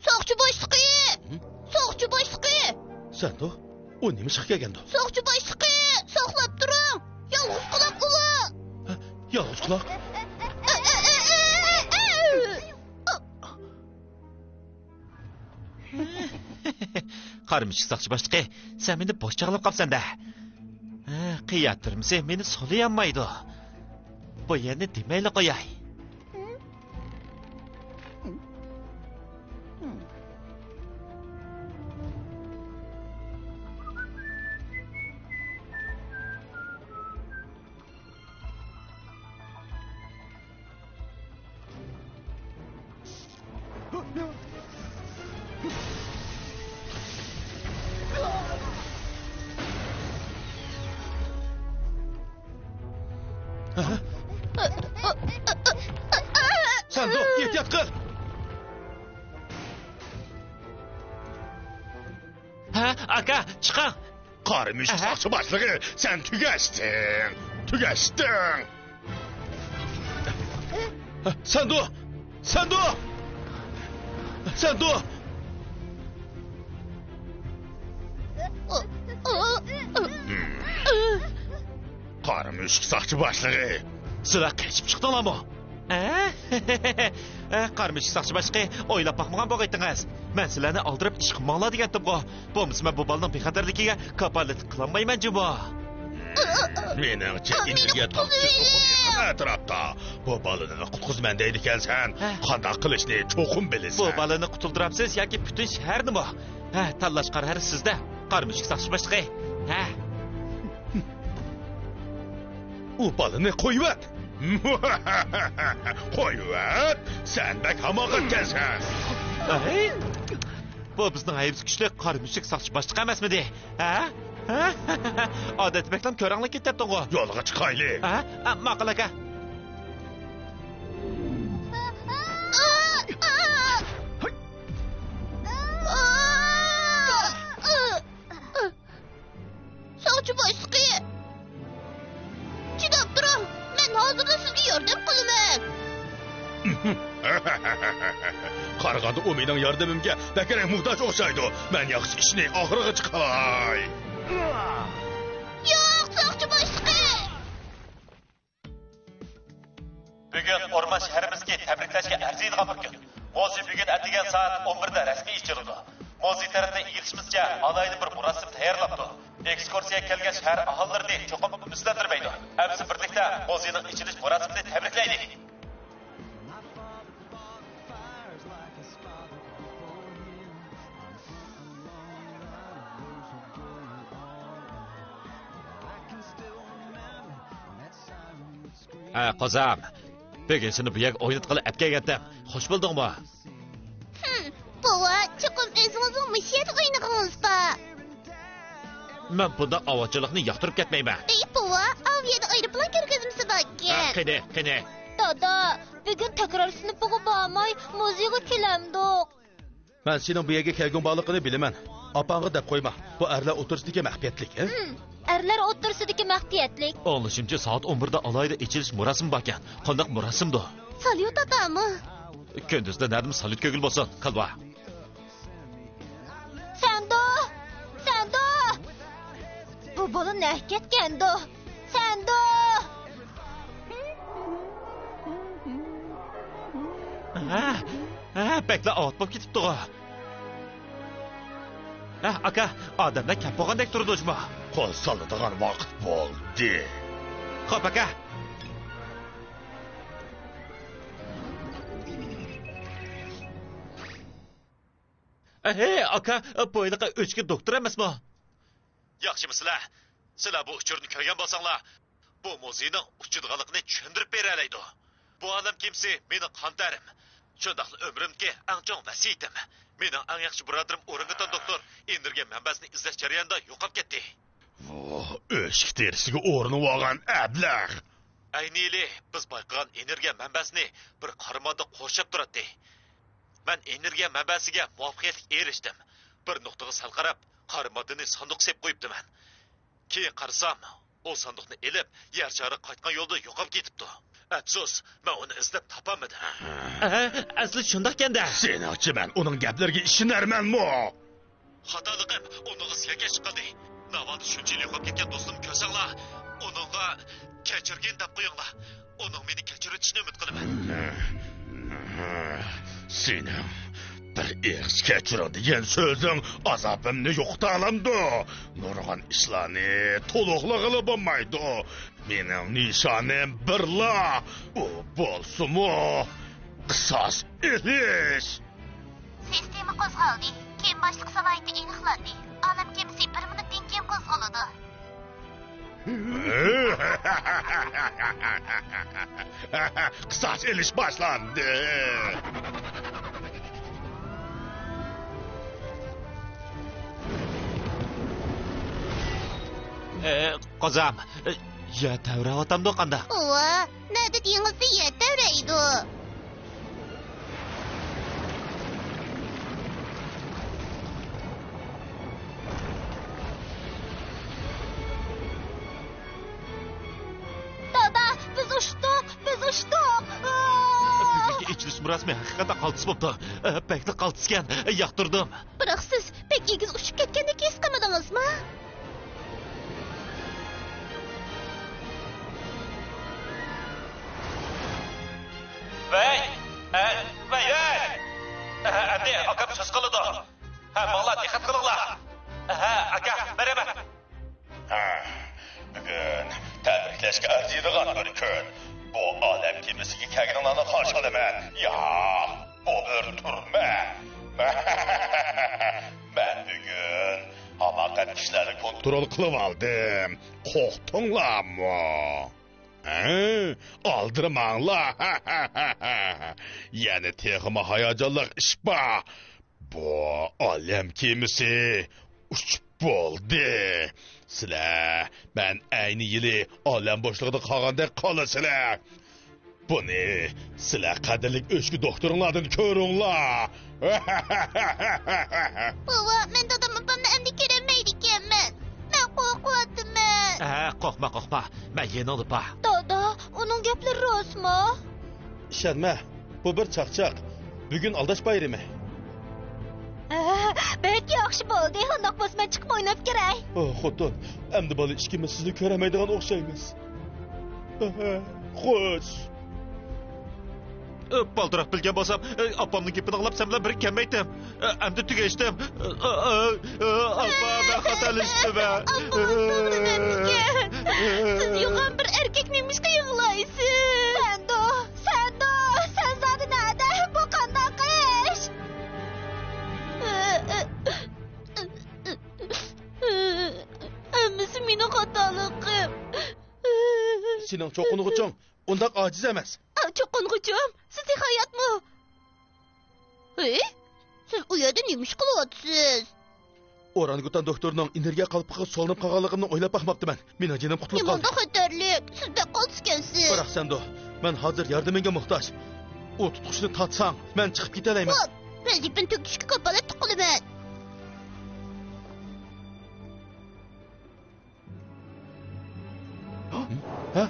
ساقچى باشلىقى! ھە؟ ساقچى باشلىقى! سەندۇ؟ ئۇ نېمە ئىشقا كەلگەندۇ؟ ساقچى باشلىقى! ساقلاپ تۇرۇڭ! يالغۇز قۇلاق ئۇلار! ھە؟ يالغۇز قۇلاق؟ قارا مۈشۈك ساقچى باشلىقى، سەن مېنى بوش چاغلاپ قاپسەن-دە. ھە، قىيا تۈرمىسى مېنى سولىيالمايدۇ. بۇ يەرنى دېمەيلا قوياي. سەندۇ، ئېھتىيات قىل! ھە، ئاكا، چىقىڭ! قارا مۈشۈك ساقچى باشلىقى، سەن تۈگەشتىڭ! تۈگەشتىڭ! سەندۇ! سەندۇ! سەندۇ! قارا مۈشۈك ساقچى باشلىقى! سىلەر قېچىپ چىقتىڭلارمۇ؟ ھە؟ ھە، قارا مۈشۈك ساقچى باشلىقى، ئويلاپ باقمىغان بولغايتىڭىز. مەن سىلەرنى ئالدىراپ ئىش قىلماڭلار دېگەنتىمغۇ. بولمىسا مەن بۇ بالىنىڭ بىخەتەرلىكىگە كاپالەتلىك قىلالمايمەن جۇمۇ. مېنىڭچە، ئېنېرگىيە تاغچىسى توپلىشىپ ئەتراپتا. بۇ بالىنى قۇتقۇزىمەن دەيدىكەنسەن. ھە. قانداق قىلىشنى چوقۇم بىلىسەن. بۇ بالىنى قۇتۇلدۇرامسىز ياكى پۈتۈن شەھەرنىمۇ؟ ھە، تاللاش قارارى سىزدە، قارا مۈشۈك ساقچى باشلىقى. ھە. ئۇ بالىنى قويۇۋەت! قويۇۋەت! سەن بەك ھاماقەتكەنسەن! ھەي! بۇ بىزنىڭ ھەيۋىسى كۈچلۈك قارا مۈشۈك ساقچى باشلىقى ئەمەسمىدى؟ ھە؟ ھە؟ ئادەتتە بەكلا كۆرەڭلىك كېتەتتىڭغۇ؟ يولغا چىقايلى! ھە؟ ھە، ماقۇل ئاكا. ساقچى باشلىقى! چىداپ تۇرۇڭ، مەن ھازىرلا سىزگە ياردەم قىلىمەن. قارىغاندا ئۇ مېنىڭ ياردىمىمگە بەكرەك موھتاج ئوخشايدۇ. مەن ياخشى ئىشنى ئاخىرىغىچە قىلاي. ياق، ساقچى باشلىقى! بۈگۈن ئورمان شەھىرىمىزدىكى تەبرىكلەشكە ئەرزىيدىغان بىر كۈن. مۇزېي بۈگۈن ئەتىگەن سائەت ئون بىردە رەسمىي ئېچىلىدۇ. مۇزېي تەرىپىدىن ئىگىلىشىمىزچە، ئالاھىدە بىر مۇراسىم تەييارلاپتۇ. ئېكسكۇرسىيەگە كەلگەن شەھەر ئاھالىلىرىنى چوقۇم ئۈمىدسىزلەندۈرمەيدۇ. ئەمىسە بىرلىكتە مۇزېينىڭ ئېچىلىش مۇراسىمىنى تەبرىكلەيلى. ھە، قوزام. بۈگۈن سېنى بۇ يەرگە ئويناتقىلى ئەپ كەلگەنتىم. خوش بولدۇڭمۇ؟ ھىم، بوۋا، چوقۇم ئۆزىڭىزنىڭ مۇشۇ يەردە ئوينىغىڭىز بار. مەن بۇنداق ئاۋاتچىلىقنى ياقتۇرۇپ كەتمەيمەن. ئەي، بوۋا، ئاۋۇ يەردە ئايروپىلان كۆرگۈزمىسى باركەن. ھە، قېنى، قېنى. دادا، بۈگۈن تەكرار سىنىپىغا بارماي، مۇزېيغا كېلەمدۇق. مەن سېنىڭ بۇ يەرگە كەلگۈڭ بارلىقىنى بىلىمەن. ئاپاڭغا دەپ قويما. بۇ ئەرلەر ئوتتۇرىسىدىكى مەخپىيەتلىك، ھە؟ ھىم، ئەرلەر ئوتتۇرىسىدىكى مەخپىيەتلىك. ئاڭلىشىمچە، سائەت ئون بىردە ئالاھىدە ئېچىلىش مۇراسىمى باركەن. قانداق مۇراسىمدۇ؟ ساليۇت ئاتامۇ؟ كۈندۈزدە نەدىمۇ ساليۇت كۆگىلى بولسۇن، كالۋا. سەندۇ! سەندۇ! بۇ بالا نەگە كەتكەندۇ؟ سەندۇ! ھە، ھە، بەكلا ئاۋات بولۇپ كېتىپتىغۇ. ھە، ئاكا، ئادەملەر كەپ بولغاندەك تۇرىدۇ جۇمۇ. قول سالىدىغان ۋاقىت بولدى. خوپ، ئاكا. ھەي، ئاكا، بۇ ھېلىقى ئۆچكە دوختۇر ئەمەسمۇ؟ ياخشىمۇ سىلەر؟ سىلەر بۇ ئۇچۇرنى كۆرگەن بولساڭلار، بۇ مۇزېينىڭ ئۇچىدىغانلىقىنى چۈشەندۈرۈپ بېرەلەيدۇ. بۇ ئالەم كېمىسى مېنىڭ قان تەرىم، شۇنداقلا ئۆمرۈمدىكى ئەڭ چوڭ ۋەسىيىتىم. مېنىڭ ئەڭ ياخشى بۇرادىرىم ئورانگۇتان دوختۇر ئېنېرگىيە مەنبەسىنى ئىزدەش جەريانىدا يوقاپ كەتتى. ۋوھ، ئۆشۈك تېرىسىگە ئورىنىۋالغان ئەبلەخ. ئەينى يىلى بىز بايقىغان ئېنېرگىيە مەنبەسىنى بىر قارا ماددا قورشاپ تۇراتتى. مەن ئېنېرگىيە مەنبەسىگە مۇۋەپپەقىيەتلىك ئېرىشتىم. بىر نۇقتىغا سەل قاراپ، قارا ماددىنى ساندۇققا سېلىپ قويۇپتىمەن. كېيىن قارىسام، ئۇ ساندۇقنى ئېلىپ، يەر شارىغا قايتقان يولدا يوقاپ كېتىپتۇ. ئەپسۇس، مەن ئۇنى ئىزدەپ تاپالمىدىم. ئەھە، ئەسلى شۇنداقكەن-دە. سېنىڭچە مەن ئۇنىڭ گەپلىرىگە ئىشىنەرمەنمۇ؟ خاتالىقىم ئۇنىڭغا زىيانكەشلىك قىلدى. ناۋادا شۇنچە يىل يوقاپ كەتكەن دوستۇمنى كۆرسەڭلار، ئۇنىڭغا كەچۈرگىن دەپ قويۇڭلار. ئۇنىڭ مېنى كەچۈرۈۋېتىشىنى ئۈمىد قىلىمەن. سېنىڭ بىر ئېغىز كەچۈرۈڭ دېگەن سۆزۈڭ ئازابىمنى يوقىتالامدۇ؟ نۇرغۇن ئىشلارنى تولۇقلىغىلى بولمايدۇ. مېنىڭ نىشانىم بىرلا، ئۇ بولسىمۇ قىساس ئېلىش. سىستېما قوزغالدى. كېمە باشلىقى سالاھىيىتى ئېنىقلاندى. ئالەم كېمىسى بىر مىنۇتتىن كېيىن قوزغىلىدۇ. قىساس ئېلىش باشلاندى. ئە، قازام، ئە، يەر تەۋرەۋاتامدۇ قانداق؟ ئۇۋا، نەدە دېڭىزدا يەر تەۋرەيدۇ. دادا، بىز ئۇچتۇق، بىز ئۇچتۇق. بۈگۈنكى ئېچىلىش مۇراسىمى ھەقىقەتەن قالتىس بوپتۇ. بەكلا قالتىسكەن، ياقتۇردۇم. بىراق سىز بەك ئېگىز ئۇچۇپ كەتكەندەك ھېس قىلمىدىڭىزمۇ؟ ۋەي! ئە، ۋەي، ۋەي! ئە، ئەمدى ئاكام سۆز قىلىدۇ. ھە، ماڭلا دىققەت قىلىڭلار. ھە، ئاكا، مەرھەمەت. ھە، بۈگۈن تەبرىكلەشكە ئەرزىيدىغان بىر كۈن. بۇ ئالەم كېمىسىگە كەلگىنىڭلارنى قارشى ئالىمەن. يا، بۇ بىر تۈرمە. مەن بۈگۈن ھاماقەت كىشىلەرنى كونترول قىلىۋالدىم. قورقتۇڭلارمۇ؟ ھە؟ ئالدىرىماڭلار. يەنە تېخىمۇ ھاياجانلىق ئىش بار. بۇ ئالەم كېمىسى ئۇچۇپ بولدى. سىلەر مەن ئەينى يىلى ئالەم بوشلۇقىدا قالغاندەك قالىسىلەر. بۇنى سىلەر قەدىرلىك ئۆچكە دوختۇرۇڭلاردىن كۆرۈڭلار. بوۋا، مەن دادام ئاپامنى ئەمدى كۆرەلمەيدىكەنمەن. مەن قورقۇۋاتىمەن. ھە، قورقما، قورقما. مەن يېنىڭدا بار. دادا، ئۇنىڭ گەپلىرى راستمۇ؟ ئىشەنمە، بۇ بىر چاقچاق. بۈگۈن ئالداش بايرىمى. ھە، بەك ياخشى بولدى. ئۇنداق بولسا مەن چىقىپ ئويناپ كىرەي. ئوھ، خوتۇن، ئەمدى بالا ئىككىمىز سىزنى كۆرەلمەيدىغان ئوخشايمىز. خوش. بالدۇرراق بىلگەن بولسام، ئاپامنىڭ گېپىنى ئاڭلاپ سەن بىلەن بىرگە كەلمەيتتىم. ئەمدى تۈگەشتىم. ئاپا، مەن خاتالىشىپتىمەن. ئاپا، توغرا مەن دېگەن. سىز يوغان بىر ئەركەك نېمىشقا يىغلايسىز؟ سەندۇ، سەندۇ، سەن زادى نەدە؟ بۇ قانداق ئىش؟ ھەممىسى مېنىڭ خاتالىقىم. سېنىڭ چوقۇنغۇچۇڭ ئۇنداق ئاجىز ئەمەس. ئا، چوقۇنغۇچۇم، سىز تېخى ھاياتمۇ؟ ھېي، سىز ئۇ يەردە نېمە ئىش قىلىۋاتىسىز؟ ئورانگۇتان دوختۇرنىڭ ئېنېرگىيە قالپىقىغا سولىنىپ قالغانلىقىمنى ئويلاپ باقماپتىمەن. مېنىڭ جېنىم قۇتۇلۇپ قالدى. نېمانداق خەتەرلىك؟ سىز بەك قالتىسكەنسىز. بىراق سەندۇ، مەن ھازىر ياردىمىڭگە موھتاج. ئۇ تۇتقۇچنى تارتساڭ، مەن چىقىپ كېتەلەيمەن. خوپ، ۋەزىپىنى تۈگىتىشكە كاپالەتلىك قىلىمەن. ھە؟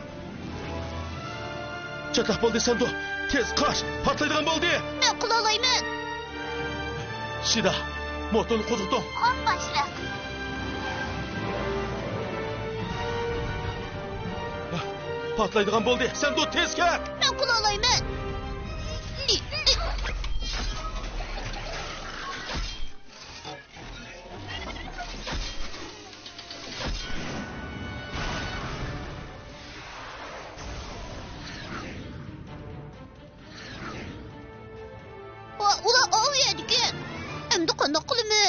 چاتاق بولدى سەندۇ. تېز قاچ، پارتلايدىغان بولدى. مەن قىلالايمەن. شىدا، موتورنى قوزغىتىڭ. خوپ، باشلىق. پارتلايدىغان بولدى. سەندۇ، تېز كەت. مەن قىلالايمەن.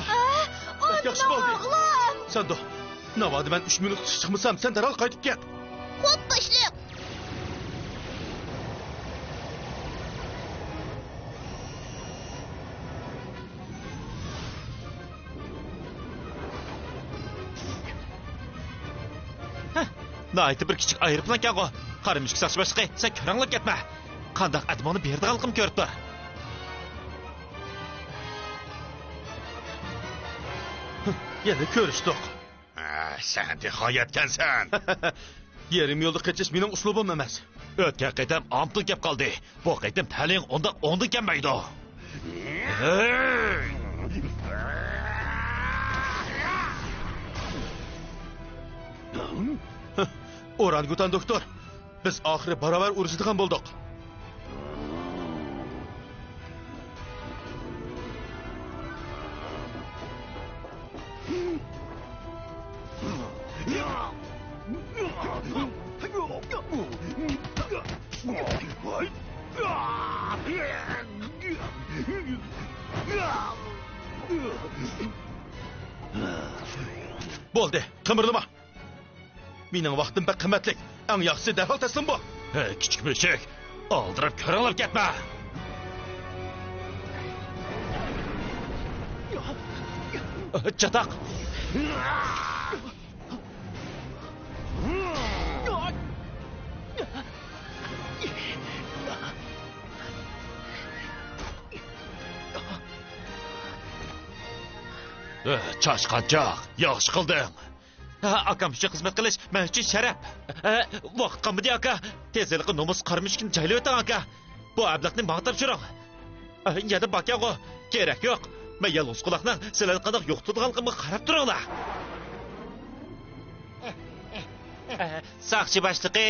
ئاھ! ئە، بەك ياخشى بولدى. ئانام! سەندو، ناۋادا مەن ئۈچ مىنۇتقىچە چىقمىسام، سەن دەرھال قايتىپ كەت. خوپ، باشلىق. ھە، ناھايىتى بىر كىچىك ئايروپىلانكەنغۇ. قارا مۈشۈك ساقچى باشلىقى، سەن كۆرەڭلەپ كەتمە. قانداق ئادىمىڭنى بېرىدىغانلىقىم كۆرۈپ تۇر. يەنە كۆرۈشتۇق. ھە، سەن تېخى ھاياتكەنسەن. يېرىم يولدا قېچىش مېنىڭ ئۇسلۇبۇم ئەمەس. ئۆتكەن قېتىم ئامتۇن كەپ قالدى. بۇ قېتىم تەلىيىڭ ئۇنداق ئوڭدىن كەلمەيدۇ. ئورانگۇتان دوكتور، بىز ئاخىرى باراۋەر ئۇرۇشىدىغان بولدۇق. بولدى، قىمىرلىما. مېنىڭ ۋاقتىم بەك قىممەتلىك. ئەڭ ياخشىسى دەرھال تەسلىم بول. ھەي، كىچىك مۈشۈك! ئالدىراپ كۆرەڭلەپ كەتمە! چاتاق! چاشقانچاق، ياخشى قىلدىڭ. ھە، ئاكام ئۈچۈن خىزمەت قىلىش مەن ئۈچۈن شەرەپ. ھە، ۋاقىت قالمىدى، ئاكا. تېز ھېلىقى نومۇس قارا مۈشۈكنى جايلىۋېتىڭ، ئاكا. بۇ ئەبلەخنى ماڭا تاپشۇرۇڭ. ھە، يەنە باركەنغۇ. كېرەك يوق. مەن يالغۇز قۇلاقنىڭ سىلەرنى قانداق يوقىتىدىغانلىقىمغا قاراپ تۇرۇڭلار. ساقچى باشلىقى،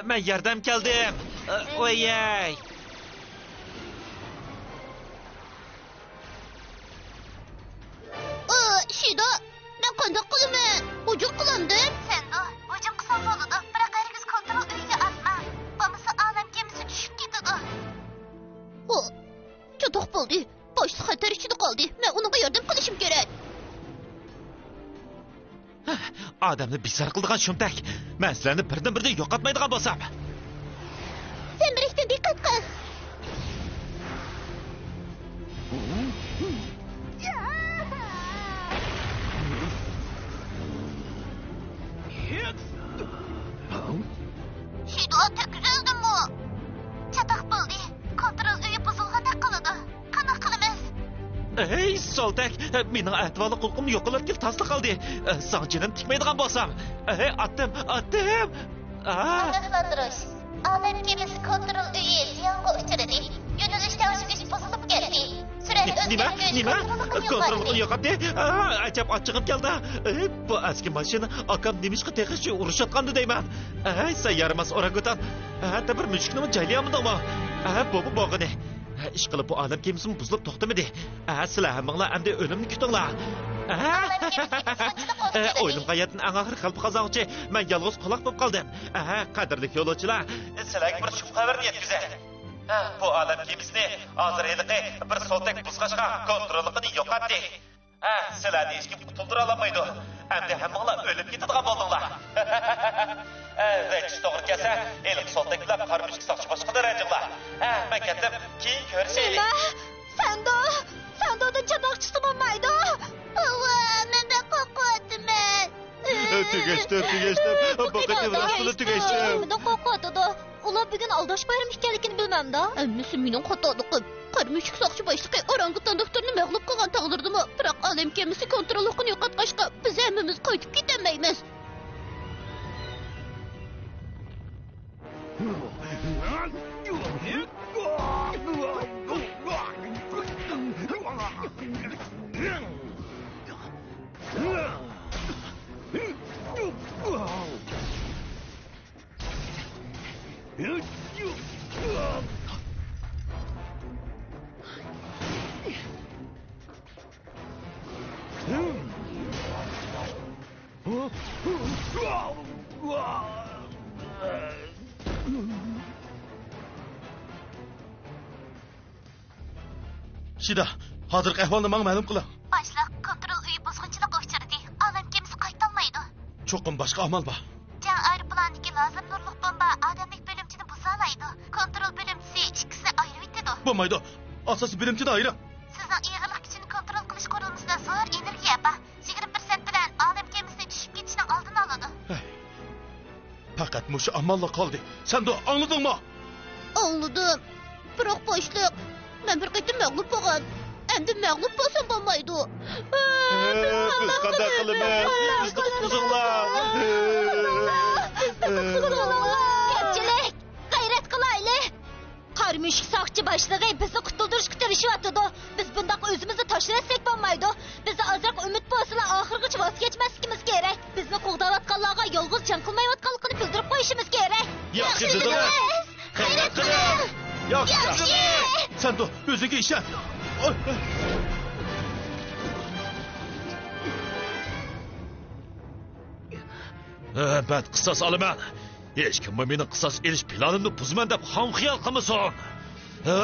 مەن ياردەم كەلدىم. ۋەيەي. ئۇ، شىدو، مەن قانداق قىلىمەن؟ ھۇجۇم قىلامدىم؟ سەندۇ، ھۇجۇم قىلساڭ بولىدۇ، بىراق ھەرگىز كونترول ئۆيىگە ئاتما. بولمىسا ئالەم كېمىسى چۈشۈپ كېتىدۇ. ئۇ، چاتاق بولدى. باشلىق خەتەر ئىچىدە قالدى. مەن ئۇنىڭغا ياردەم قىلىشىم كېرەك. ئادەمنى بىزار قىلىدىغان شۇمتەك. مەن سىلەرنى بىردىن-بىردىن يوقاتمايدىغان بولسام. زەمبىرەكتىن دىققەت قىل. شىدو تۆكۈزۈلدىمۇ؟ چاتاق بولدى. كونترول ئۆيى بۇزۇلغاندەك قىلىدۇ. قانداق قىلىمىز؟ ھەي، سولتەك! مېنىڭ ئەتىۋارلىق قۇلىقىمنى يوقىلىۋەتكىلى تاسلا قالدى. ساڭا جېنىم تىكمەيدىغان بولسام. ھەي، ئاتتىم، ئاتتىم! ئا! ئاگاھلاندۇرۇش. ئالەم كېمىسى كونترول ئۆيى زىيانغا ئۇچرىدى. يۆنىلىش تەڭشىگۈچ بۇزۇلۇپ كەتتى. سۈرئەت نېمە؟ ئۆزگەرگۈچ نېمە؟ كونترولنى يوقاتتى. ئا، ئەجەب ئاچچىقىم كەلدى. ئەي، بۇ ئەسكى ماشىنا ئاكام نېمىشقا تېخىچە ئۇرۇشۇۋاتقاندۇ دەيمەن. ئەي، سەن يارىماس ئورانگۇتان. ھەتتا بىر مۈشۈكنىمۇ جايلىيالمىدىڭمۇ؟ ھە، بۇمۇ بولغىنى. ئىشقىلىپ بۇ ئالەم كېمىسىمۇ بۇزۇلۇپ توختىمىدى. ئە، سىلەر ھەممىڭلار ئەمدى ئۆلۈمنى كۈتۈڭلار. ئە، ئالەم كېمىسى بۇزغۇنچىلىق ئە، ئويلىمىغان يەردىن ئەڭ ئاخىرى غەلىبە قازانغۇچى مەن يالغۇز قالاق بولۇپ قالدىم. ئە، قەدىرلىك يولۇچىلار، سىلەرگە بىر شۇم خەۋەرنى يەتكۈزەي. ئە، بۇ ئالەم كېمىسىنى ھازىر ھېلىقى بىر سولتەك بۇزغاچقا كونتروللۇقىنى يوقاتتى. ئە، سىلەرنى ھېچكىم قۇتۇلدۇرالمايدۇ. ئەمدى ھەممىڭلار ئۆلۈپ كېتىدىغان بولدۇڭلار. ئە، ۋەچچىسى توغرا كەلسە، ھېلىقى سولتەك بىلەن قارا مۈشۈك ساقچى باشلىقىنى رەنجىڭلار. ئە، مەن كەتتىم، كېيىن كۆرۈشەيلى. نېمە؟ سەندو؟ سەندودىن چاتاق چىقسا بولمايدۇ؟ ۋا، مەن بەك قورقۇۋاتىمەن. تۈگەشتى، تۈگەشتى. بۇ قېتىم راستلا تۈگەشتى. ھەممىدىن قورقۇۋاتىدۇ. ئۇلار بۈگۈن ئالداش بايرىمى ئىكەنلىكىنى بىلمەمدا. ھەممىسى مېنىڭ خاتالىقىم. قارا مۈشۈك ساقچى باشلىقى ئورانگۇتان دوختۇرنى مەغلۇپ قىلغان تاغلىرىدىمۇ، بىراق ئالەم كېمىسى كونتروللۇقىنى يوقاتقاچقا، بىز ھەممىمىز قايتىپ كېتەلمەيمىز. شىدا، ھازىرقى ئەھۋالنى ماڭا مەلۇم قىلىڭ. باشلىق، كونترول ئۆيى بۇزغۇنچىلىققا ئۇچرىدى. ئالەم كېمىسى قايتالمايدۇ. چوقۇم باشقا ئامال بار. جەڭ ئايروپىلانىدىكى لازېر نۇرلۇق بومبا ئادەملىك بۆلۈمچىنى بۇزالايدۇ. كونترول بۆلۈمچىسى ئىككىسىنى ئايرىۋېتىدۇ. بولمايدۇ. ئاساسىي بۆلۈمچىنى ئايرىڭ. سىزنىڭ ئېغىرلىق كۈچىنى كونترول قىلىش قۇرۇلمىسىدا زور ئېنېرگىيە بار. يىگىرمە پىرسەنت بىلەن ئالەم كېمىسىنى چۈشۈپ كېتىشنىڭ ئالدىنى ئالىدۇ. ھەي. پەقەت مۇشۇ ئاماللا قالدى. سەندۇ ئاڭلىدىڭمۇ؟ ئاڭلىدىم. بىراق باشلىق، مەن بىر قېتىم مەغلۇپ بولغان. ئەمدى مەغلۇپ بولسام بولمايدۇ. ھە، بىز قانداق قىلىمىز؟ بىزنى قۇتقۇزۇڭلار. كۆپچىلىك، غەيرەت قىلايلى. قارا مۈشۈك ساقچى باشلىقى بىزنى قۇتۇلدۇرۇشقا تىرىشىۋاتىدۇ. بىز بۇنداق ئۆزىمىزنى تاشلىۋەتسەك بولمايدۇ. بىزدە ئازراق ئۈمىد بولسىلا، ئاخىرغىچە ۋاز كەچمەسلىكىمىز كېرەك. بىزنى قوغداۋاتقانلارغا يالغۇز جەڭ قىلمايۋاتقانلىقىنى بىلدۈرۈپ قويۇشىمىز كېرەك. ياخشى دېدىڭىز. غەيرەت قىلىڭ. ياخشى. ياخشى. سەندۇ، ئۆزۈڭگە ئىشەن. ئوي. ئە، مەن قىساس ئالىمەن. ھېچكىممۇ مېنىڭ قىساس ئېلىش پىلانىمنى بۇزىمەن دەپ خام خىيال قىلمىسۇن. ئا!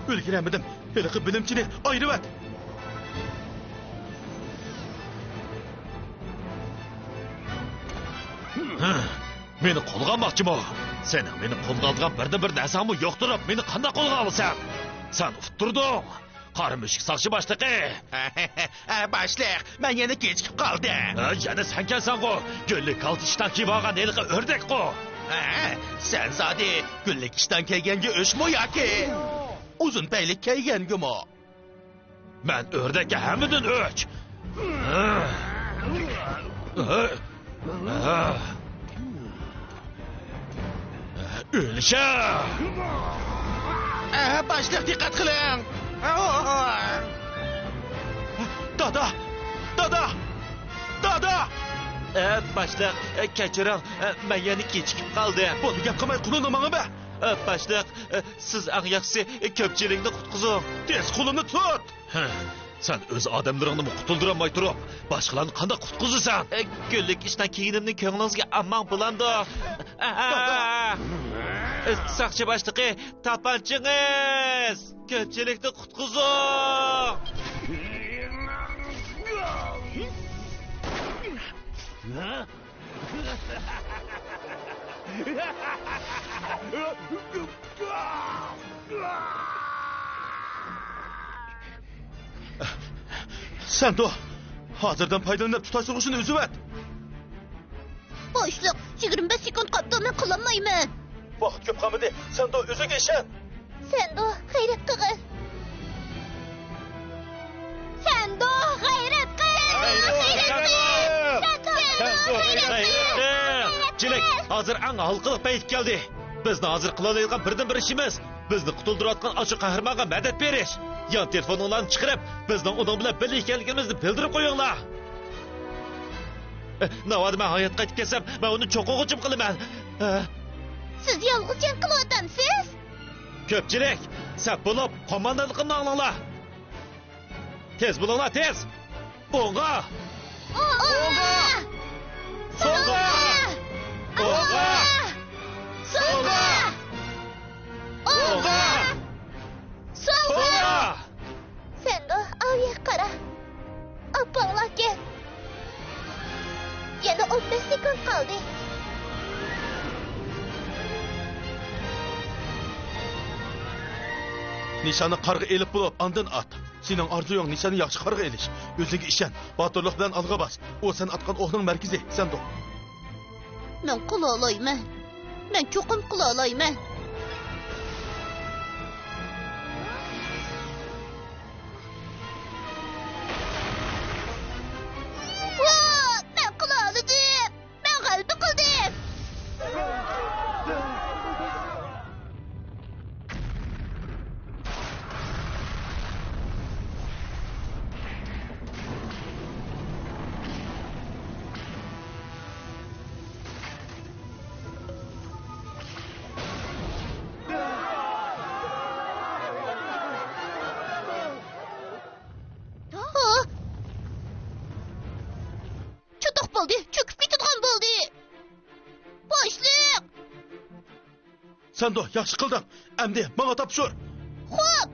ئۈلگۈرەلمىدىم. ھېلىقى بۆلۈمچىنى ئايرىۋەت. مېنى قولغا ئالماقچىمۇ؟ سېنىڭ مېنى قولغا ئالىدىغان بىردىنبىر نەرسەڭمۇ يوق تۇرۇپ، مېنى قانداق قولغا ئالىسەن؟ سەن ئۇتتۇردۇڭ. قارا مۈشۈك ساقچى باشلىقى. ئە، باشلىق، مەن يەنە كېچىكىپ قالدىم. ئە، يەنە سەن كەلسەڭغۇ، گۈللۈك كالتە ئىشتان كىيىۋالغان ھېلىقى ئۆردەكقۇ. ئە، سەن زادى گۈللۈك ئىشتان كىيگەنگە ئۆچمۇ ياكى ئۇزۇن پەيلىك كىيگەنگىمۇ؟ مەن ئۆردەككە ھەممىدىن ئۆچ. ئۆلۈشە! ئە، باشلىق، دىققەت قىلىڭ! دادا! دادا! دادا! ئە، باشلىق، ئە، كەچۈرۈڭ، ئە، مەن يەنە كېچىكىپ قالدىم. بولدى، گەپ قىلماي قولۇڭنى ماڭا بەر. ئە، باشلىق، ئە، سىز ئەڭ ياخشىسى، ئە، كۆپچىلىكنى قۇتقۇزۇڭ. تېز قولۇمنى تۇت! ھە، سەن ئۆز ئادەملىرىڭنىمۇ قۇتۇلدۇرالماي تۇرۇپ، باشقىلارنى قانداق قۇتقۇزىسەن؟ ئە، گۈللۈك ئىشتان كىيگىنىمنى كۆڭلىڭىزگە ئالماڭ، بولامدۇ؟ ئە، ئە، ئە. ئە، ساقچى باشلىقى، تاپانچىڭىز! كۆپچىلىكنى قۇتقۇزۇڭ! سەندو، ھازىردىن پايدىلىنىپ تۇتاش سۇغۇشىنى ئۈزۈۋەت. باشلىق، يىگىرمە بەش سېكۇنت قاپتۇ، مەن قىلالمايمەن. ۋاقىت كۆپ قالمىدى، سەندو ئۆزۈڭگە ئىشەن. سەندو، غەيرەت قىلغىن. سەندو، غەيرەت قىل! غەيرەت قىل! سەندو، غەيرەت قىل! چىلىك، ھازىر ئەڭ ھالقىلىق پەيت كەلدى. بىزنىڭ ھازىر قىلالايدىغان بىردىنبىر ئىشىمىز، بىزنى قۇتۇلدۇرۇۋاتقان ئاشۇ قەھرىمانغا مەدەت بېرىش. يان تېلېفونۇڭلارنى چىقىرىپ، بىزنىڭ ئۇنىڭ بىلەن بىللە ئىكەنلىكىمىزنى بىلدۈرۈپ قويۇڭلار. ناۋادا مەن ھايات قايتىپ كەلسەم، مەن ئۇنى چوقۇ غۇچۇم قىلىمەن. سىز يالغۇز جەڭ قىلىۋاتامسىز؟ كۆپچىلىك، سەپ بولۇپ، قوماندانلىقىمنى ئاڭلاڭلار. تېز بولۇڭلار، تېز! ئوڭغا! ئوڭغا! سولغا! ئوڭغا! سولغا! ئوڭغا! سولغا! سولغا! سەندو، ئاۋۇ يەرگە قارا. ئاپاڭلار كەل. يەنە ئون بەش سېكۇنت قالدى. نىشاننى قارغا ئېلىپ بولۇپ، ئاندىن ئات. سېنىڭ ئارزۇيۇڭ نىشاننى ياخشى قارغا ئېلىش. ئۆزۈڭگە ئىشەن، باتۇرلۇق بىلەن ئالغا باس. ئۇ سەن ئاتقان ئوقنىڭ مەركىزى، سەندو. مەن قىلالايمەن. مەن چوقۇم قىلالايمەن. ۋا! مەن قىلالىدىم! مەن غەلىبە قىلدىم! چاتاق بولدى، چۆكۈپ كېتىدىغان بولدى. باشلىق! سەندو، ياخشى قىلدىڭ. ئەمدى ماڭا تاپشۇر. خوپ!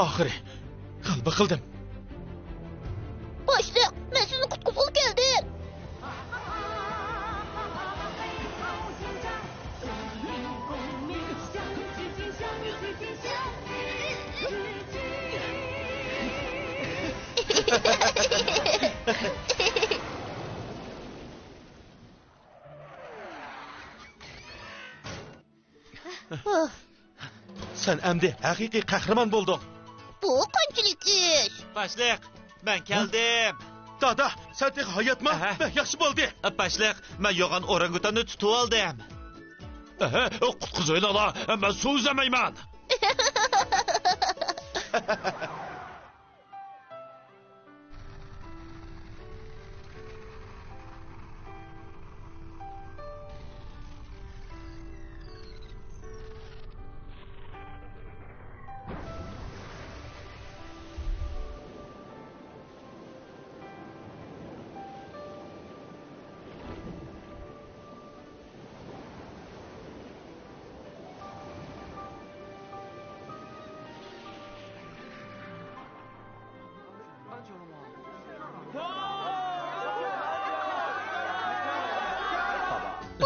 ئاخىرى غەلىبە قىلدىم. باشلىق، مەن سىزنى قۇتقۇزغىلى كەلدىم. سەن ئەمدى ھەقىقىي قەھرىمان بولدۇڭ. بۇ قانچىلىك ئىش؟ باشلىق، مەن كەلدىم. دادا، سەن تېخى ھاياتمۇ؟ ئەھە. بەك ياخشى بولدى. باشلىق، مەن يوغان ئورانگۇتاننى تۇتۇۋالدىم. ئەھە، قۇتقۇزۇۋېلىڭلار، مەن سۇ ئۈزەلمەيمەن.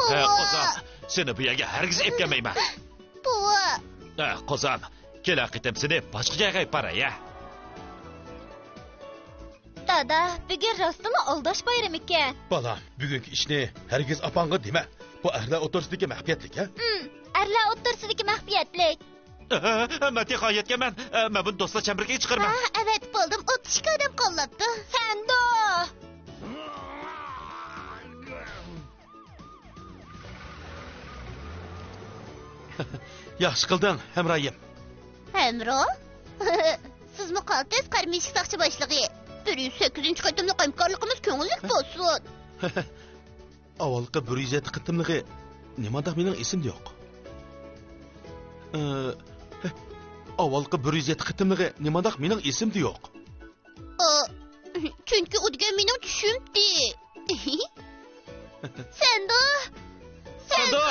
ھە، قوزام، سېنى بۇ يەرگە ھەرگىز ئېلىپ كەلمەيمەن. بوۋا. ھە، قوزام، كېلەر قېتىم سېنى باشقا جايغا ئېلىپ باراي، ھە. دادا، بۈگۈن راستتىنلا ئالداش بايرىمىكەن؟ بالام، بۈگۈنكى ئىشنى ھەرگىز ئاپاڭغا دېمە. بۇ ئەرلەر ئوتتۇرىسىدىكى مەخپىيەتلىك، ھە؟ ھىم، ئەرلەر ئوتتۇرىسىدىكى مەخپىيەتلىك. مەن تېخى ھاياتكەنمەن. مەن بۇنى دوستلار چەمبىرىكىگە چىقىرىمەن. ھە، ئەۋەتىپ بولدۇم. ئوتتۇز ئىككى ئادەم قاللاپتۇ. سەندۇ. ياخشى قىلدىڭ، ھەمراھىم. ھە، ئەمرا؟ سىزمۇ قالتىس، قارا مۈشۈك ساقچى باشلىقى. بىر يۈز سەككىزىنچى قېتىملىق ھەمكارلىقىمىز كۆڭۈللۈك بولسۇن. ئاۋۋالقى بىر يۈز يەتتە قېتىملىقى نېمانداق مېنىڭ ئېسىمدە يوق. ئى، ئاۋۋالقى بىر يۈز يەتتە قېتىملىقى نېمانداق مېنىڭ ئېسىمدە يوق. ئا، چۈنكى ئۇ دېگەن مېنىڭ چۈشۈمتى. سەندۇ؟ سەندۇ!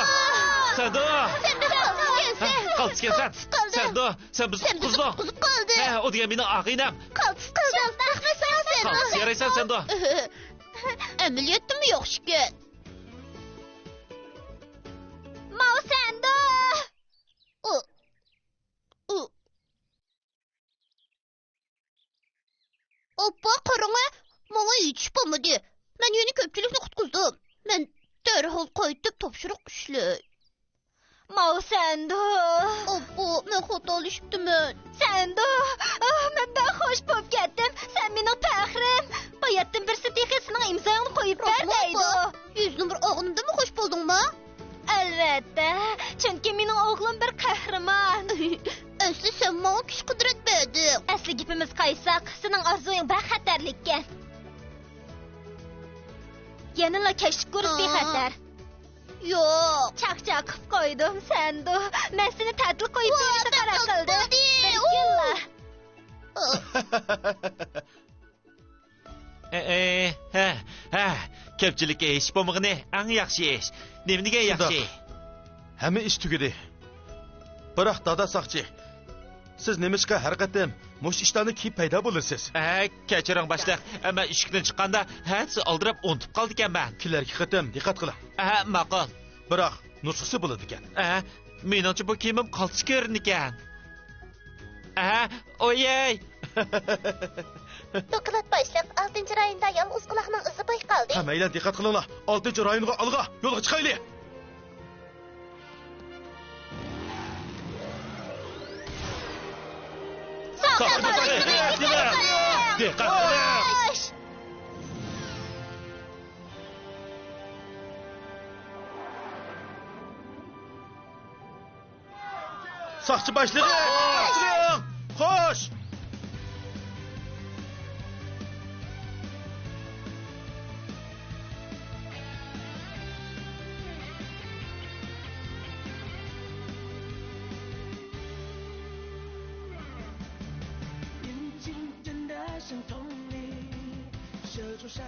سەندۇ! سەندۇ قالتىسكەنسەن! قالتىسكەنسەن! قالتىس قالدى! سەندۇ! سەن بىزنى سەن بىزنى قۇتقۇزدۇڭ! قۇتقۇزۇپ قالدى! ھە، ئۇ دېگەن مېنىڭ ئاغىنەم! قالتىس قالدى! رەھمەت ساڭا، سەندۇ! قالتىس يارايسەن، سەندۇ! ئەمەلىيەتتىمۇ يوق ئىكەن. ماۋۇ سەندۇ! ئۇ، ئۇ. ئوپپا، قاراڭە، ماڭا ھېچ ئىش بولمىدى. مەن يەنە كۆپچىلىكنى قۇتقۇزدۇم. مەن دەرھال قايتىپ تاپشۇرۇق ئىشلەي. ماۋۇ سەندۇ. ئوپپا، مەن خاتالىشىپتىمەن. سەندۇ، ئاھ، مەن بەك خوش بولۇپ كەتتىم. سەن مېنىڭ پەخرىم. باياتتىن بىرسى تېخى سېنىڭ ئىمزاڭنى قويۇپ بەر دەيدۇ. يۈز نومۇر ئالغىنىمدىنمۇ خوش بولدۇڭما؟ ئەلۋەتتە، چۈنكى مېنىڭ ئوغلۇم بىر قەھرىمان. ئەسلى سەن ماڭا كۈچ-قۇدرەت بەردىڭ. ئەسلى گېپىمىزگە قايتساق، سېنىڭ ئارزۇيۇڭ بەك خەتەرلىككەن. يەنىلا كەچلىك كۇرس بىخەتەر. يوق. چاقچاق قىلىپ قويدۇم، سەندۇ. مەن سېنى تەتىل قويۇپ بېرىشنى قارار قىلدىم. بىر كۈنلا. ئە، ئە، ھە، ھە، كۆپچىلىككە ھېچ بولمىغىنى ئەڭ ياخشى ئىش. نېمە دېگەن ياخشى؟ ھەممە ئىش تۈگىدى. بىراق، دادا ساقچى، سىز نېمىشقا ھەر قېتىم مۇشۇ ئىشلارنى كىيىپ پەيدا بولىسىز؟ ھە، كەچۈرۈڭ، باشلىق، ئەمما ئىشىكتىن چىققاندا ھەتسە ئالدىراپ ئۇنتۇپ قالىدىكەنمەن. كېلەركى قېتىم دىققەت قىلىڭ. ھە، ماقۇل. بىراق، نۇسخىسى بولىدىكەن. ھە، مېنىڭچە بۇ كىيىمىم قالتىس كۆرۈنىدىكەن. ئەھە، ئويەي! دوكلات باشلىق، ئالتىنچى رايوندا يالغۇز قۇلاقنىڭ ئىزى بايقالدى. ھەممەيلەن دىققەت قىلىڭلار، ئالتىنچى رايونغا ئالغا، يولغا چىقايلى! ساقچى باشلىق، دىققەت قىلىڭ! دىققەت قىلىڭ! ساقچى باشلىقى! خوش! خوش! 眼睛真的像铜铃，射出闪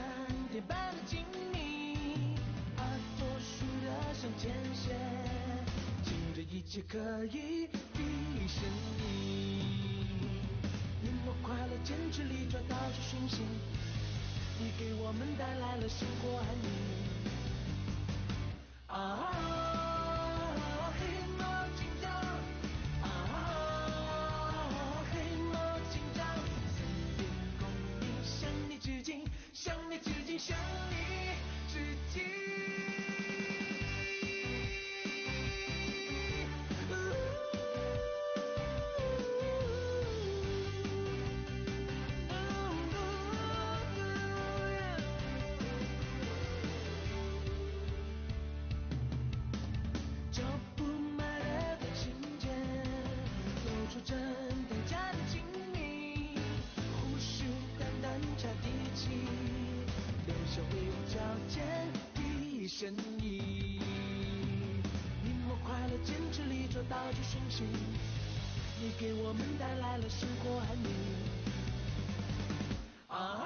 电般的精灵，耳朵竖得像天线，听着一切可以 的声音。你我快乐坚持里抓到这讯息，你给我们带来了生活安宁。啊，黑猫警长，啊，黑猫警长，森林公园向你致敬。 向你致敬，向你致敬。脚步慢了的琴键，奏出真的假的精灵，胡须淡淡差地气，留下微无条件的声音。你我快乐坚持里捉到这讯息，你给我们带来了生活安宁。啊。